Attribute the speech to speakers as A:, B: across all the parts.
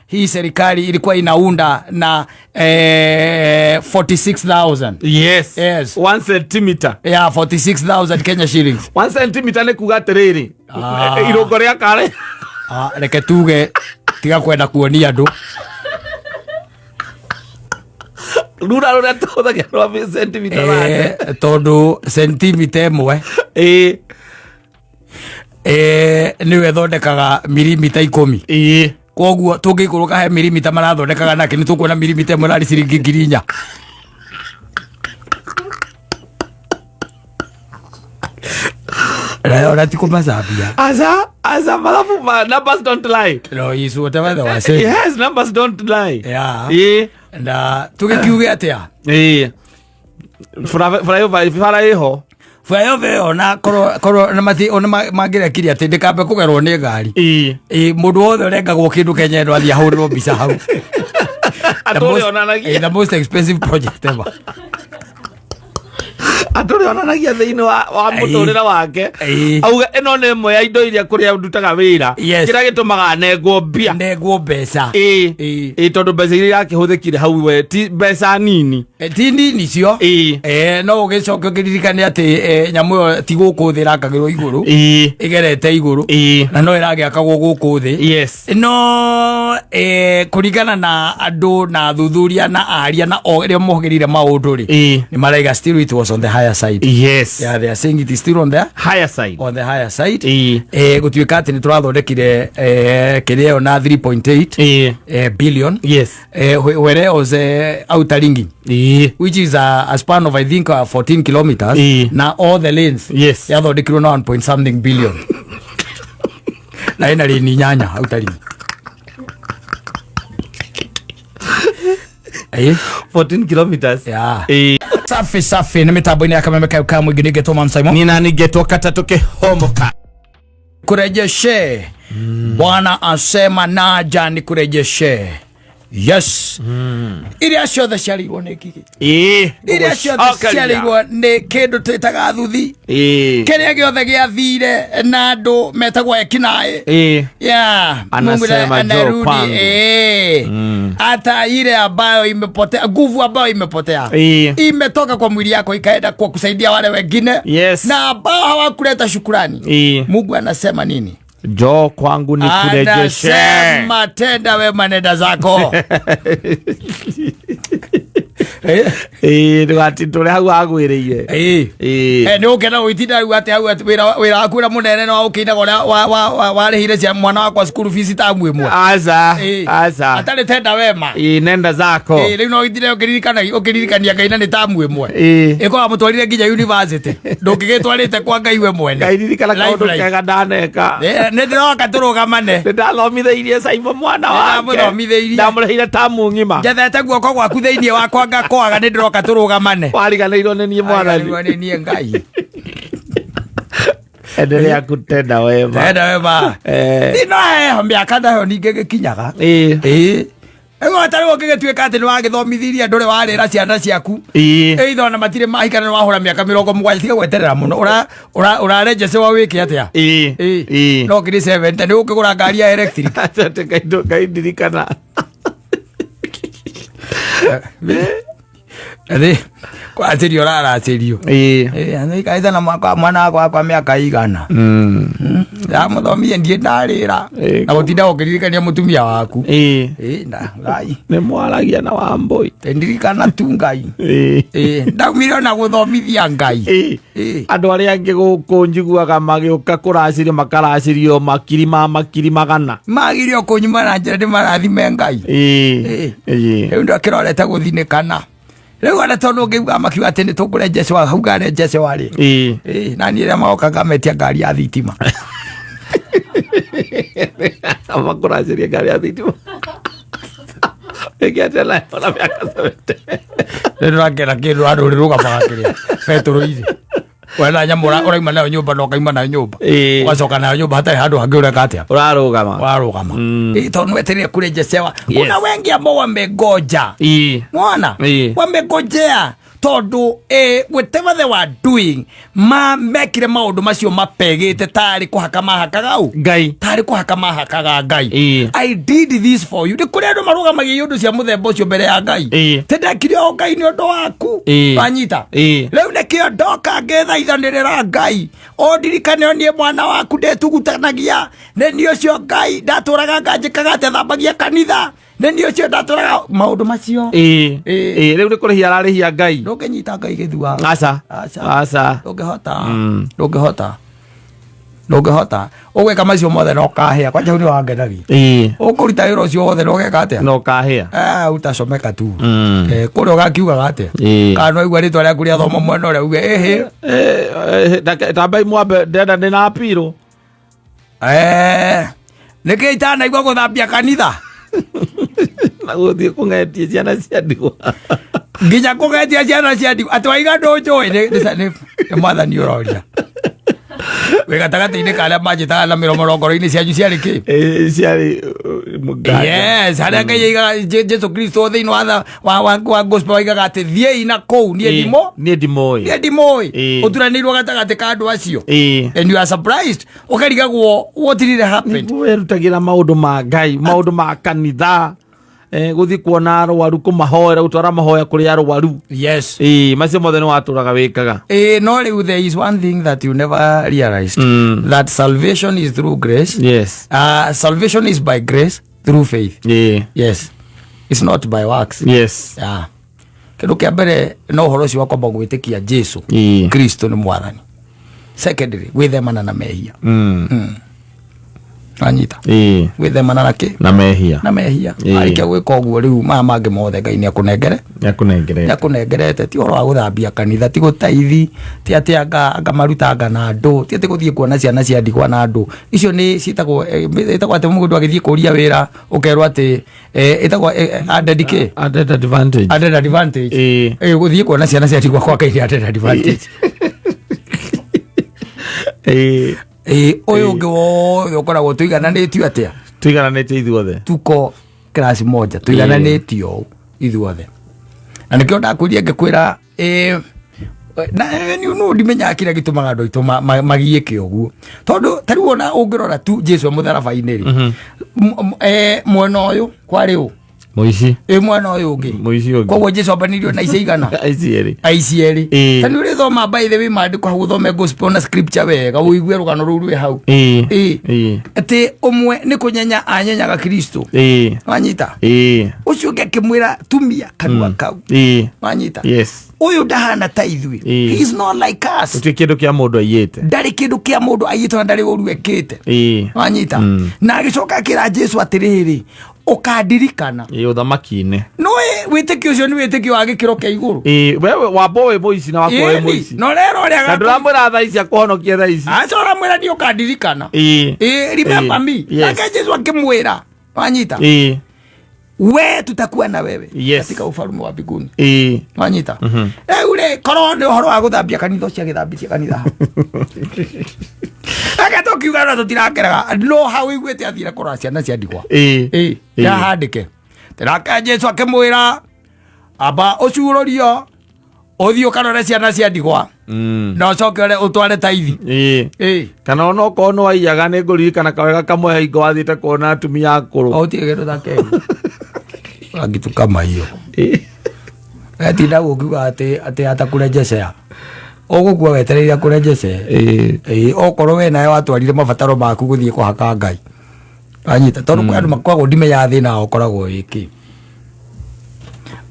A: Hii serikali ilikuwa inaunda na 46,000.
B: Yes.
A: Yes.
B: 1 centimeter.
A: Yeah, 46,000 Kenya shillings.
B: 1 centimeter nĩ kuga atĩrĩrĩ,
A: Ah.
B: irũngo rĩa kare.
A: Ah, reke tuge tiga kwenda kuonia andũ.
B: Rura rũrĩa tũhũthagĩra rwa centimeter nane.
A: Tondũ sentimita ĩmwe nĩyo ĩthondekaga mirimita 10. Koguo tũngĩikũrũka he mirimita marathondekaga nake nĩ tũkuona mirimita ĩmwe narĩ ciringi 4,000. Ona ti kũmacambia.
B: Aca, aca, mathabu numbers don't lie.
A: No, is whatever they were saying.
B: Yes, numbers don't lie.
A: Yeah. Na tũgĩkiuge atĩa?
B: Bara bara ĩho.
A: Flyover ĩyo na korwo na mati ona mangĩrekirie atĩ ndĩkambe kũgerwo nĩ ngari. Ĩ, mũndũ wothe ũrengagwo kĩndũ Kenya ĩno athiĩ ahũrĩrwo mbica hau. The
B: Atũrĩ onanagia.
A: the most expensive project ever.
B: Atũrĩ onanagia thĩinĩ wa mũtũrĩre wake. Auga ĩno nĩ ĩmwe ya indo iria kũrĩa ndutaga wĩra. Kĩrĩa gĩtũmaga nengwo mbia.
A: Nengwo mbeca.
B: Ĩ, tondũ mbeca iria irakĩhũthĩkire hau we ti mbeca nini.
A: Ti nini cio. No ũgĩcoke ũkĩririkane atĩ nyamũ ĩyo ti gũkũ thĩ ĩrakagĩrwo igũrũ. Ĩgerete igũrũ. Na no ĩragĩakagwo gũkũ thĩ. No kũringana na andũ na athuthuria na aria na o arĩa mohĩgĩrĩire maũndũ rĩ, nĩ maraiga still it was on the higher side. Yeah, they are saying it is still on the
B: higher side.
A: On the higher side. Gũtuĩka atĩ nĩ tũrathondekire kĩrĩa ĩyo na 3.8 billion. Whereas outer ringing, which is a span of, I think, 14 kilometers, na all the lanes yathondekirwo na 1 point something billion na ĩna lane 8 outer ring.
B: 14 kilometers.
A: Yeah. Safi safi, nĩ mĩtambo-inĩ ya Kameme kayo ka mũingĩ nĩngetwo Mam Simon.
B: Nina ningetwo katatũ kĩhomoka.
A: Kurejeshe. Bwana asema naja nikurejeshe. Yes. Iria ciothe ciarĩirwo nĩ ngigĩ. Iria ciothe ciarĩirwo nĩ kĩndũ twĩtaga thuthi. Kĩrĩa gĩothe gĩathire na andũ metagwo ekinaĩ. Yeah.
B: Anasema
A: Mungu
B: njoo
A: anarudi,
B: kwangu.
A: Hata ile ambayo imepotea, nguvu ambayo imepotea imetoka kwa mwili yako ikaenda kwa kusaidia wale wengine na ambao hawakuleta shukurani. Mungu anasema nini?
B: Njoo kwangu nikurejeshe.
A: Anasema tenda wema, nenda zako.
B: Ndũgatindũre hau agwĩrĩire.
A: Nĩ ũkena ũgĩtinda rĩu atĩ hau atĩ wĩra waku ũrĩa mũnene no ũkĩinaga ũrĩa warĩhire cia mwana wakwa cukuru fees tamu ĩmwe.
B: Aca. Aca.
A: Atarĩ tenda wema.
B: Nenda zako.
A: Rĩu no ũgĩtinde ũkĩririkania Ngai na nĩ tamu ĩmwe. Ĩkorwo amũtwarire nginya university. Ndũngĩgĩtwarĩte kwa Ngai we mwene.
B: Ngai ririkana
A: Life,
B: kaũndũ
A: life.
B: kega ndaneka.
A: Nĩ ndĩroka tũrũgamane.
B: Nĩ ndathomithĩirie Simon mwana
A: Nĩ
B: wake.
A: ndamũthomithĩirie.
B: Ndamũrĩhire tamu ng'ima.
A: Njethete guoko gwaku thĩinĩ wakwa ngakwaga, nĩ ndĩroka tũrũgamane.
B: Wariganĩirwo nĩ niĩ mwathani.
A: Wariganĩirwo nĩ niĩ Ngai.
B: Endelea kutenda wema.
A: Tenda wema. Ino heho mĩaka nayo ningĩ gĩkinyaga. Ĩĩ. Rĩu ta rĩu ũngĩgĩtuĩka atĩ nĩ wagĩthomithirie ndũrĩ warĩra ciana ciaku. Either ona matirĩ mahikana nĩ wahũra mĩaka 70, tiga gweterera mũno. Ũrarenjecewa wĩke atĩa? No ngiri 70 nĩ ũkĩgũra ngari ya electric.
B: Asante Ngai, Ngai ndirikana.
A: Ĩ, kũracĩrio ũraracĩrio. Ĩ, na mwana wakwa kwa mĩaka igana. Ndamũthomithia ndiĩ ndarĩra. Na gũtinda ũkĩririkania mũtumia waku. Ĩ, na Ngai.
B: Nĩ mwaragia na Wambũi.
A: Ndirikana tu Ngai. Ĩ, ndaumire ona gũthomithia Ngai.
B: Andũ arĩa angĩ gũkũ njiguaga magĩũka kũracĩrio makaracĩrio makiri ma makiri magana.
A: Magire kũnyuma na njĩra ndĩmarathime Ngai. Rĩu ndakĩrorete gũthinĩkana. Rĩu ona tondũ ũngĩuga makiuga atĩ nĩ tũkũrenjecwa hau ngarenjecwa rĩ. Ĩ, na niĩ rĩrĩa magoka ngametia ngari ya thitima.
B: Makũracĩria ngari ya thitima. Ĩngĩ atĩa nayo na mĩaka 70?
A: Rĩu ndĩrakĩra kĩndũ andũ rĩrũgamaga kĩrĩa betũrũ-inĩ. Wena nyamũ ũrauma nayo nyũmba na ũkauma nayo nyũmba. Ũgacoka nayo nyũmba hatarĩ handũ hangĩ ũreka atĩa?
B: Ũrarũgama.
A: Warũgama. Ĩ, tondũ nĩwetereire kũrenjecewa. Kuna wengi ambao wamegoja. Mwana, wamegojea. Tondũ whatever they were doing, ma mekire maũndũ macio mapegĩte tarĩ kũhaka mahakaga ũ?
B: Ngai.
A: Tarĩ kũhaka mahakaga Ngai.
B: Ĩĩ.
A: I did this for you. Nĩ kũrĩ andũ marũgamagia iũndũ cia mũthemba ũcio mbere ya Ngai.
B: Ĩĩ.
A: Tĩndekire o Ngai nĩ ũndũ waku.
B: Ĩĩ.
A: Wanyita?
B: Ĩĩ.
A: Rĩu nĩkĩo ndoka ngĩthaithanĩrĩra Ngai, ũndirikane o niĩ mwana waku ndĩtugutanagia, nĩ niĩ ũcio Ngai ndatũraga nganjĩkaga atĩa, thambagia kanitha, nĩ niĩ ũcio ndatũraga maũndũ macio.
B: Ĩĩ.
A: Ĩĩ.
B: Ĩĩ, rĩu nĩ kũrĩhia ararĩhia Ngai.
A: Ndũngĩnyita Ngai gĩthua.
B: Aca.
A: Aca.
B: Aca.
A: Ndũngĩhota. Ndũngĩhota, ndũngĩhota. Ũgwĩka macio mothe no kahĩa kwanja hau nĩ wangenagia.
B: Ĩĩ.
A: Ũkũruta wĩra ũcio wothe na ũgeka atĩa?
B: No kahĩa.
A: Ah, utachomeka tu. Eh, kũrĩa ũgakiugaga atĩa?
B: Ĩĩ.
A: Kana no igua rĩtwa rĩaku rĩathoma mwena ũrĩa uge ĩhĩ.
B: Tambai mwambe ndenda ndĩ na apirũ.
A: Eh, nĩkĩ itanaigua gũthambia kanitha?
B: Na gũthiĩ kũng'etie ciana cia ndigwa.
A: Nginya kũgetia ciana cia ndigwa atĩ waiga ndũnjũĩ? Nĩ mwathani ũroria wĩ gatagatĩ-inĩ ka arĩa manjĩtaga na mĩromo ngoro-inĩ cianyu ciarĩ kĩ?
B: Ĩĩ, ciarĩ mũganda.
A: Yes, harĩa Ngai aigaga Jesu Kristo thĩinĩ wa gospel aigaga atĩ thiĩi na kũu niĩ ndimo
B: Niĩ ndimoĩ.
A: Niĩ ndimũĩ.
B: Ĩĩ.
A: Ũturanĩirwo gatagatĩ ka andũ acio.
B: Ĩĩ.
A: And you are surprised, ũkarigagwo what really happened.
B: Nĩguo werutagĩra maũndũ ma Ngai, maũndũ ma kanitha, gũthiĩ kuona arwaru, kũmahoera, gũtwara mahoya kũrĩ arwaru.
A: Yes.
B: Ĩĩ, macio mothe nĩ watũraga wĩkaga.
A: No rĩu there is one thing that you never realized, that salvation is through grace. Salvation is by grace through faith. Yes, it's not by works. Yeah. Kĩndũ kĩa mbere no ũhoro ũcio wa kwamba gwĩtĩkia Jesu Kristo nĩ mwathani. Secondly, gwĩthemana na mehia. Anyita?
B: Ĩĩ.
A: Gwĩthemana na kĩ?
B: Na mehia.
A: Na mehia.
B: Ĩĩ.
A: Arĩkia gwĩka ũguo, rĩu maya mangĩ mothe Ngai nĩ akũnengere.
B: Nĩakũnengerete.
A: Nĩakũnengerete. Ti ũhoro wa gũthambia kanitha, ti gũtaithi, ti atĩ anga maruta anga na andũ, ti atĩ gũthiĩ kuona ciana cia ndigwa na andũ icio nĩ ciĩtagwo ĩtagwo atĩ mũndũ agĩthiĩ kũria wĩra ũkerwo atĩ ĩtagwo added kĩ?
B: Added advantage.
A: Added advantage.
B: Ĩĩ.
A: Gũthiĩ kuona ciana cia ndigwa kwa Ngai nĩ added advantage.
B: Ĩĩ.
A: Ũyũ ũngĩ wothe ũkoragwo tũigananĩtio atĩa?
B: Tũigananĩte ithuothe.
A: Tuko class moja, tũigananĩtio ũũ ithuothe, na nĩkĩo ndakwĩria ngĩkwĩra na no ndimenyaga kĩrĩa gĩtũmaga andũ aitũ magiĩke ũguo, tondũ ta rĩu ona ũngĩrora tu Jesu e mũtharaba-inĩ rĩ, mwena ũyũ kwarĩ ũ?
B: Mũici.
A: Ĩ, mwena ũyũ ũngĩ?
B: Mũici ũngĩ.
A: Koguo Jesu ambanirio na ici igana?
B: Aici erĩ.
A: Aici erĩ.
B: Ĩĩ.
A: Ta nĩ ũrĩthoma by the way maandĩko hau, ũthome gospel na scripture wega, ũigue rũgano rũu rwĩ hau.
B: Ĩĩ.
A: Ĩĩ.
B: Ĩĩ.
A: Atĩ ũmwe nĩ kũnyenya anyenyaga Kristo. Wanyita?
B: Ĩĩ.
A: Ũcio ũngĩ akĩmwĩra tumia kanua kau. Wanyita?
B: Yes.
A: Ũyũ ndahana ta ithuĩ.
B: Ĩĩ.
A: He is not like us.
B: Gũtirĩ kĩndũ kĩa mũndũ aiyĩte.
A: Ndarĩ kĩndũ kĩa mũndũ aiyĩte na ndarĩ ũru ekĩte. Wanyita? Na agĩcoka akĩra Jesu atĩrĩrĩ, ũkandirikana
B: Ĩĩ, ũthamaki-inĩ.
A: Nĩũĩ wĩtĩkio ũcio nĩ wĩtĩkio wa gĩkĩro kĩa igũrũ.
B: Ĩĩ, wewe wamba wĩ mũici na wakorwo wĩ
A: Ĩni,
B: mũici.
A: no rero ũrĩa
B: Na ndũramwĩra thaa ici akũhonokie thaa ici.
A: Aca, ũramwĩra ndiĩ ũkandirikana.
B: Ĩĩ.
A: Ĩĩ, remember
B: Ĩĩ.
A: me.
B: Yes.
A: Nake Jesu akĩmwĩra, wanyita?
B: Ĩĩ.
A: We tutakuwa na wewe katika ufalme wa mbinguni.
B: Ĩĩ.
A: Wanyita? Rĩu rĩ, korwo nĩ ũhoro wa gũthambia kanitha, ũcio agĩthambirie kanitha hau eke tũkiuga no tũtirakeraga, no hau iguĩte athire kũrora ciana cia ndigwa.
B: Ĩĩ.
A: Ĩĩ, yahandĩke nake Jesu akĩmwĩra, amba ũcuurũrio ũthiĩ ũkarore ciana cia ndigwa na ũcoke ũtware taithi.
B: Ĩĩ.
A: Ĩĩ.
B: Kana ona okorwo nĩ waiyaga, nĩ ngũririkana kawega kamwe hingo wathiĩte kuona atumia akũrũ.
A: O ũtige kĩndũ ta kĩu kitu kama hiyo.
B: Ĩĩ.
A: Etinda gũkiuga atĩ atakũrejecea, ũgũkua wetereire akũrejece.
B: Ĩĩ.
A: Ĩĩ, okorwo we nawe watwarire mabataro maku gũthiĩ kũhaka Ngai, anyita, tondũ kwĩ andũ makoragwo, ndimenyaga thĩna wao ũkoragwo wĩkĩ,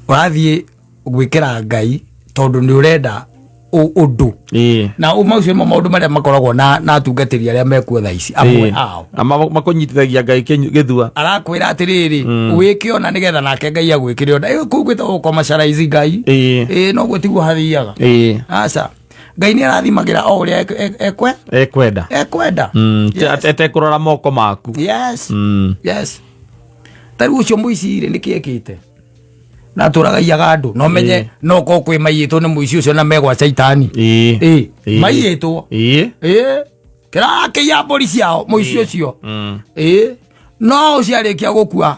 A: ũrathiĩ gwĩkĩra Ngai tondũ nĩ ũrenda ũndũ.
B: Ĩĩ.
A: Na macio nĩmo maũndũ marĩa makoragwo na atungatĩri arĩa mekuo thaa ici amwe
B: Ĩĩ.
A: ao.
B: Na makũnyitithagia Ngai gĩthua.
A: Arakwĩra atĩrĩrĩ, wĩke ona nĩgetha nake Ngai agwĩkĩre ona. Ĩ, kũu gwĩtagwo gũkomacarize Ngai.
B: Ĩĩ.
A: Ĩĩ, no guo tiguo hathiaga.
B: Ĩĩ.
A: Aca, Ngai nĩ arathimagĩra o ũrĩa ekwe
B: Ekwenda.
A: Ekwenda.
B: Yes. Etekũrora moko maku.
A: Yes. Yes, ta rĩu ũcio mũici rĩ, nĩkĩ ekĩte na atũragaiyaga andũ? No menye
B: Ĩĩ.
A: no korwo kwĩ maiyĩtwo nĩ mũici ũcio na megwa caitani.
B: Ĩĩ.
A: Ĩĩ.
B: Ĩĩ.
A: Maiyĩtwo.
B: Ĩĩ.
A: Ĩĩ, kĩrakĩiya mbũri ciao mũici ũcio.
B: Ĩĩ
A: no ũcio arĩkia gũkua.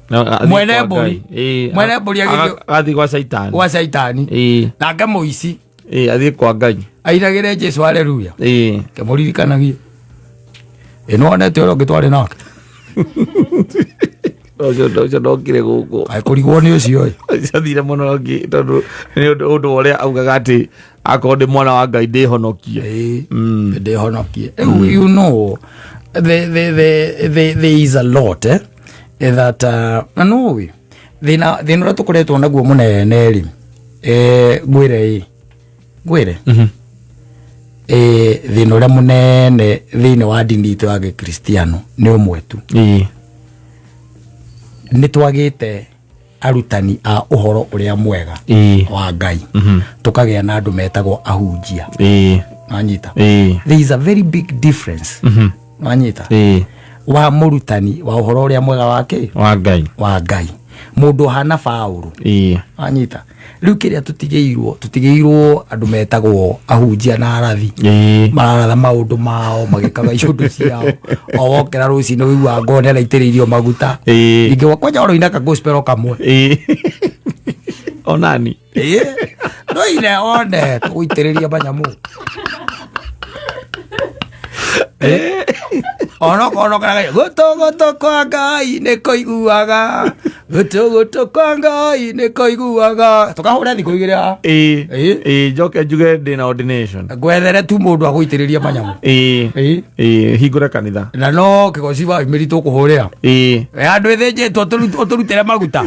B: No, athiĩ
A: Mwene
B: kwa
A: mbũri.
B: Ngai. Ĩĩ,
A: Mwene mbũri agĩthiĩ-
B: agathiĩ gwa caitani.
A: Gwa caitani.
B: Ĩĩ.
A: Nake mũici
B: Ĩĩ, athiĩ kwa Ngai.
A: Ainagĩre Jesu haleluya.
B: Ĩĩ.
A: Kĩmũririkanagie ĩ nĩwonete ũrĩa ũngĩ twarĩ nake.
B: Ũcio ndokire gũkũ.
A: Kaĩ kũrigwo nĩ ũcio ĩ.
B: Ũcio athire mũno ũngĩ tondũ nĩ ũndũ wa ũrĩa augaga atĩ akorwo ndĩ mwana wa Ngai ndĩhonokie.
A: Ĩĩ, ndĩhonokie. Rĩu you know there is a lot that na nũĩ thĩna ũrĩa tũkoretwo naguo mũnene rĩ, ngwĩre ĩ ngwĩre thĩna ũrĩa mũnene thĩinĩ wa ndini itũ ya gĩkristiano nĩ ũmwe tu.
B: Ĩĩ.
A: Nĩ twagĩte arutani a ũhoro ũrĩa mwega wa Ngai, tũkagĩa na andũ metagwo ahunjia. Wanyita?
B: Ĩĩ.
A: There is a very big difference, wanyita, wa mũrutani wa ũhoro ũrĩa mwega wa kĩ?
B: Wa Ngai.
A: Wa Ngai, mũndũ ũhana Paũlũ. Wanyita? Rĩu kĩrĩa tũtigĩirwo andũ metagwo ahunjia na arathi. Mararatha maũndũ mao magĩkaga iũndũ ciao, o wokĩra rũcinĩ ũiguaga ngoo nĩ araitĩrĩirio maguta. Ningĩ kwanja oroina ka gospel kamwe.
B: Onani.
A: Ĩĩ, noine one tũgũitĩrĩria manyamũ onokorwo karaga gũtũ gũtũ kwa Ngai nĩ kũiguaga, gũtũ gũtũ kwa Ngai nĩ kũiguaga, tũkahũra thikũ igĩrĩ haha.
B: Ĩĩ.
A: Ĩĩ.
B: Ĩĩ, njoke njuge ndĩna ordination.
A: Ngwethere tu mũndũ agũitĩrĩria manyamũ.
B: Ĩĩ.
A: Ĩĩ.
B: Ĩĩ, hingũre kanitha.
A: Na no kĩgoci wa imĩri tũkũhũrĩra.
B: Ĩĩ.
A: Andũ ĩthĩnjĩtwo ũtũrutĩre maguta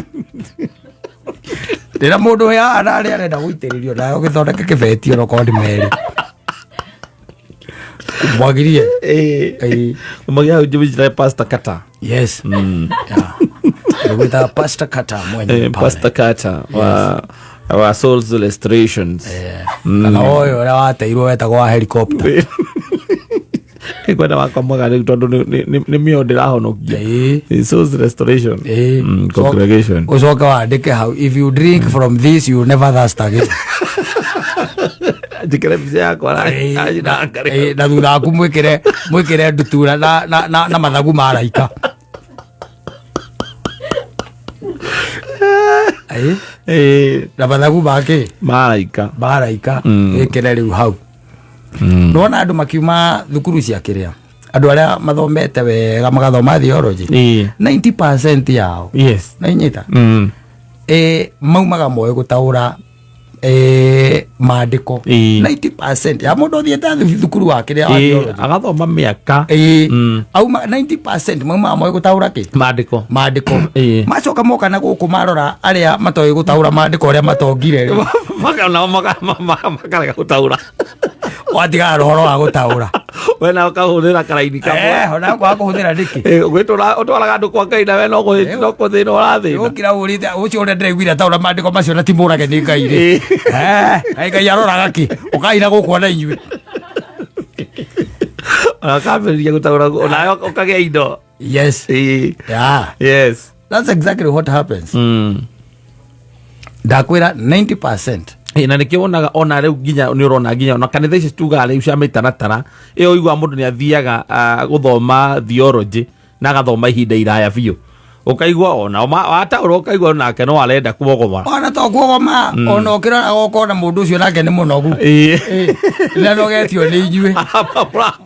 A: rĩrĩa mũndũ ũyũ ararĩ arenda gũitĩrĩrio nawe ũgĩthondeke kĩbeti onokorwo nĩ merĩ mwagirie.
B: Ĩĩ.
A: Ĩĩ.
B: Umagia hau njĩmĩjĩre Pastor Kata.
A: Yes, yeah. Gwĩtaga Pastor Kata mwenye pale.
B: Pastor Kata wa Souls Restorations.
A: Kana ũyũ ũrĩa wateirwo wetagwo wa helicopter.
B: Kwenda wakwa mwega rĩu tondũ nĩ mĩo ndĩrahonokia.
A: Ĩĩ.
B: Souls Restoration
A: Ĩĩ.
B: Congregation.
A: Ũcoke wandĩke hau, "If you drink from this, you will never thirst again."
B: Njĩkĩre mbica yakwa
A: Ĩĩ, ĩĩ, na thutha waku mwĩkĩre ndutura na mathagu ma raika. Ĩĩ, na mathagu make.
B: Maraika.
A: Maraika. Ĩkĩre rĩu hau nĩwona andũ makiuma thukuru cia kĩrĩa, andũ arĩa mathomete wega magathoma theology, 90% yao, nainyita, maumaga moĩ gũtaũra maandĩko. 90% ya mũndũ ũthiĩte thukuru wa kĩrĩa wa theology.
B: Agathoma mĩaka.
A: Ĩĩ. Auma 90% maumaga moĩ gũtaũra kĩ?
B: Maandĩko.
A: Maandĩko. Macoka moka na gũkũ marora arĩa matoĩ gũtaũra maandĩko ũrĩa matongire rĩ.
B: Nao makarega gũtaũra.
A: Watigara na ũhoro wa gũtaũra.
B: We nawe ũkahũthĩra karaini kamwe.
A: Ona kwaga kũhũthĩra nĩkĩ?
B: Gwĩtũra ũtwaraga andũ kwa Ngai na we no kũthĩna ũrathĩna.
A: Ũkira ũrĩte ũcio ũrĩa ndĩraiguire taũra maandĩko macio na ti mũrage nĩ Ngai rĩ. Kaĩ Ngai aroraga kĩ ũkaina gũkũ ona inyuĩ?
B: Ona ũkambĩrĩria gũtaũra onawe ũkagĩa indo.
A: Yes. Yeah. That's exactly what happens. Ndakwĩra 90%.
B: Ĩ, na nĩkĩo wonaga ona rĩu nginya nĩ ũrona nginya ona kanitha ici tugaga rĩu cia mĩtaratara ĩyo ũiguaga mũndũ nĩ athiaga gũthoma theology na agathoma ihinda iraya biũ, ũkaigua ona wataũra ũkaigua onake no arenda kuogoma.
A: Ona to kuogoma, ona ũkĩrora ũkona mũndũ ũcio nake nĩ mũnogu. Nĩ anogetio nĩ inyuĩ.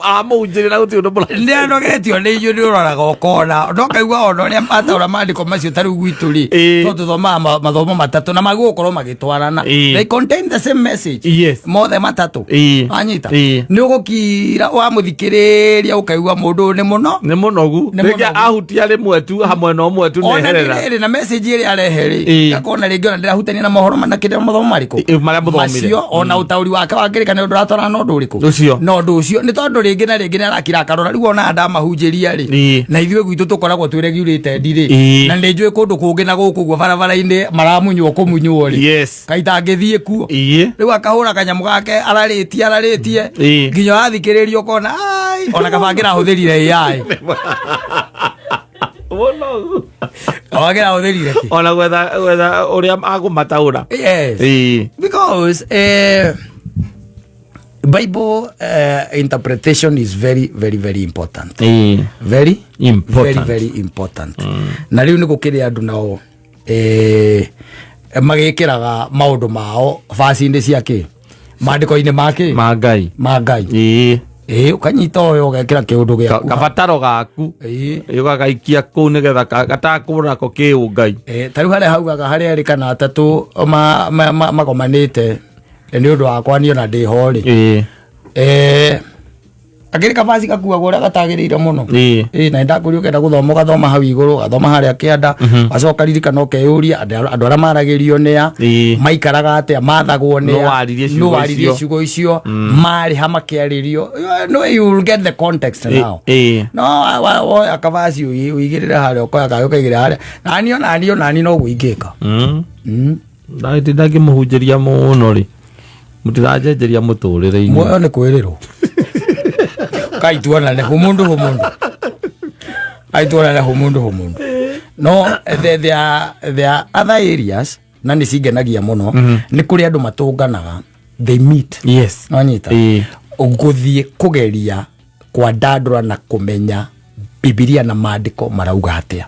B: Aramũhunjĩrĩra gũtirĩ ũndũ
A: Nĩ anogetio nĩ inyuĩ, nĩ ũroraga ũkona no kaigua ona ũrĩa mataũra maandĩko macio ta rĩu gwitũ rĩ, tondũ tũthomaga mathomo matatũ na magũgũkorwo magĩtwarana. They contain the same message. Mothe matatũ. Wanyita? Nĩ ũgũkira wamũthikĩrĩria ũkaigua mũndũ ũyũ nĩ mũno
B: Nĩ mũnogu.
A: Nĩ
B: Rĩngĩ
A: mũnogu.
B: ahutia rĩmwe tu hamwe na ũmwe tu
A: Ona
B: neherera.
A: rĩrĩ na message ĩrĩa arehe rĩ, akona rĩngĩ ona ndĩrahutania na mohoro na kĩrĩa mathomo marĩkũ?
B: Marĩa mũthomire.
A: Macio ona ũtaũri wake wa kĩrĩkanĩro ndũratwarana na ũndũ ũrĩkũ?
B: Ũcio.
A: Na ũndũ ũcio nĩ tondũ rĩngĩ na rĩngĩ nĩ arakira akarora rĩu ona ndamahunjĩria rĩ, na ithuĩ gwitũ tũkoragwo twĩ regulated rĩ, na nĩ njũĩ kũndũ kũngĩ na gũkũ ũguo barabara-inĩ maramunywo kũmunywo rĩ, kaitangĩthiĩ kuo. Rĩu akahũra kanyamũ gake ararĩtie ararĩtie nginya wathikĩrĩria ũkona ai ona kaba ngĩrahũthĩrire AI.
B: Mũnogu.
A: Kaba ngĩrahũthĩrire kĩ?
B: Ona gwetha ũrĩa agũmataũra.
A: Yes. Because Bible interpretation is very very very important. Very
B: Important.
A: Very very important. Na rĩu nĩ gũkĩrĩ andũ nao magĩkĩraga maũndũ mao baci-inĩ cia kĩ maandĩko-inĩ ma kĩ
B: Ma Ngai.
A: Ma Ngai. Ĩĩ, ũkanyita ũyũ ũgekĩra kĩũndũ gĩaku.
B: Kabataro gaku. Ũgagaikia kũu nĩgetha gatakũra nako kĩũngai.
A: Ta rĩu harĩa haugaga harĩa erĩ kana atatũ magomanĩte nĩ ũndũ wakwa niĩ ona ndĩho rĩ. Akĩrĩ kabaci gakuagwo ũrĩa gatagĩrĩire mũno. Ĩĩ, na nĩndakũria ũkenda gũthoma ũgathoma hau igũrũ, ũgathoma harĩa kĩanda, wacoka ririkana ũkeyũria andũ arĩa maragĩrio nĩa, maikaraga atĩa, mathagwo nĩa,
B: Nũ waririe ciugo
A: nũ waririe
B: icio?
A: ciugo icio, marĩ ha makĩarĩrio. No, you will get the context now. No woya kabaci ũigĩrĩre harĩa, ũkoya kaĩ ũkaigĩrĩra harĩa, nani onani onani noguo ingĩka.
B: Ndagĩtinda ngĩmũhunjĩria mũno rĩ, mũtiranjenjeria mũtũrĩre-inĩ.
A: Muoyo nĩ kwĩrĩrwo kai tuonane humundu humundu, kai tuonane humundu humundu. No there are other areas na nĩ cingenagia mũno, nĩ kũrĩ andũ matũnganaga, they meet. Nonyita gũthiĩ kũgeria kwandandũra na kũmenya Bibilia na maandĩko marauga atĩa.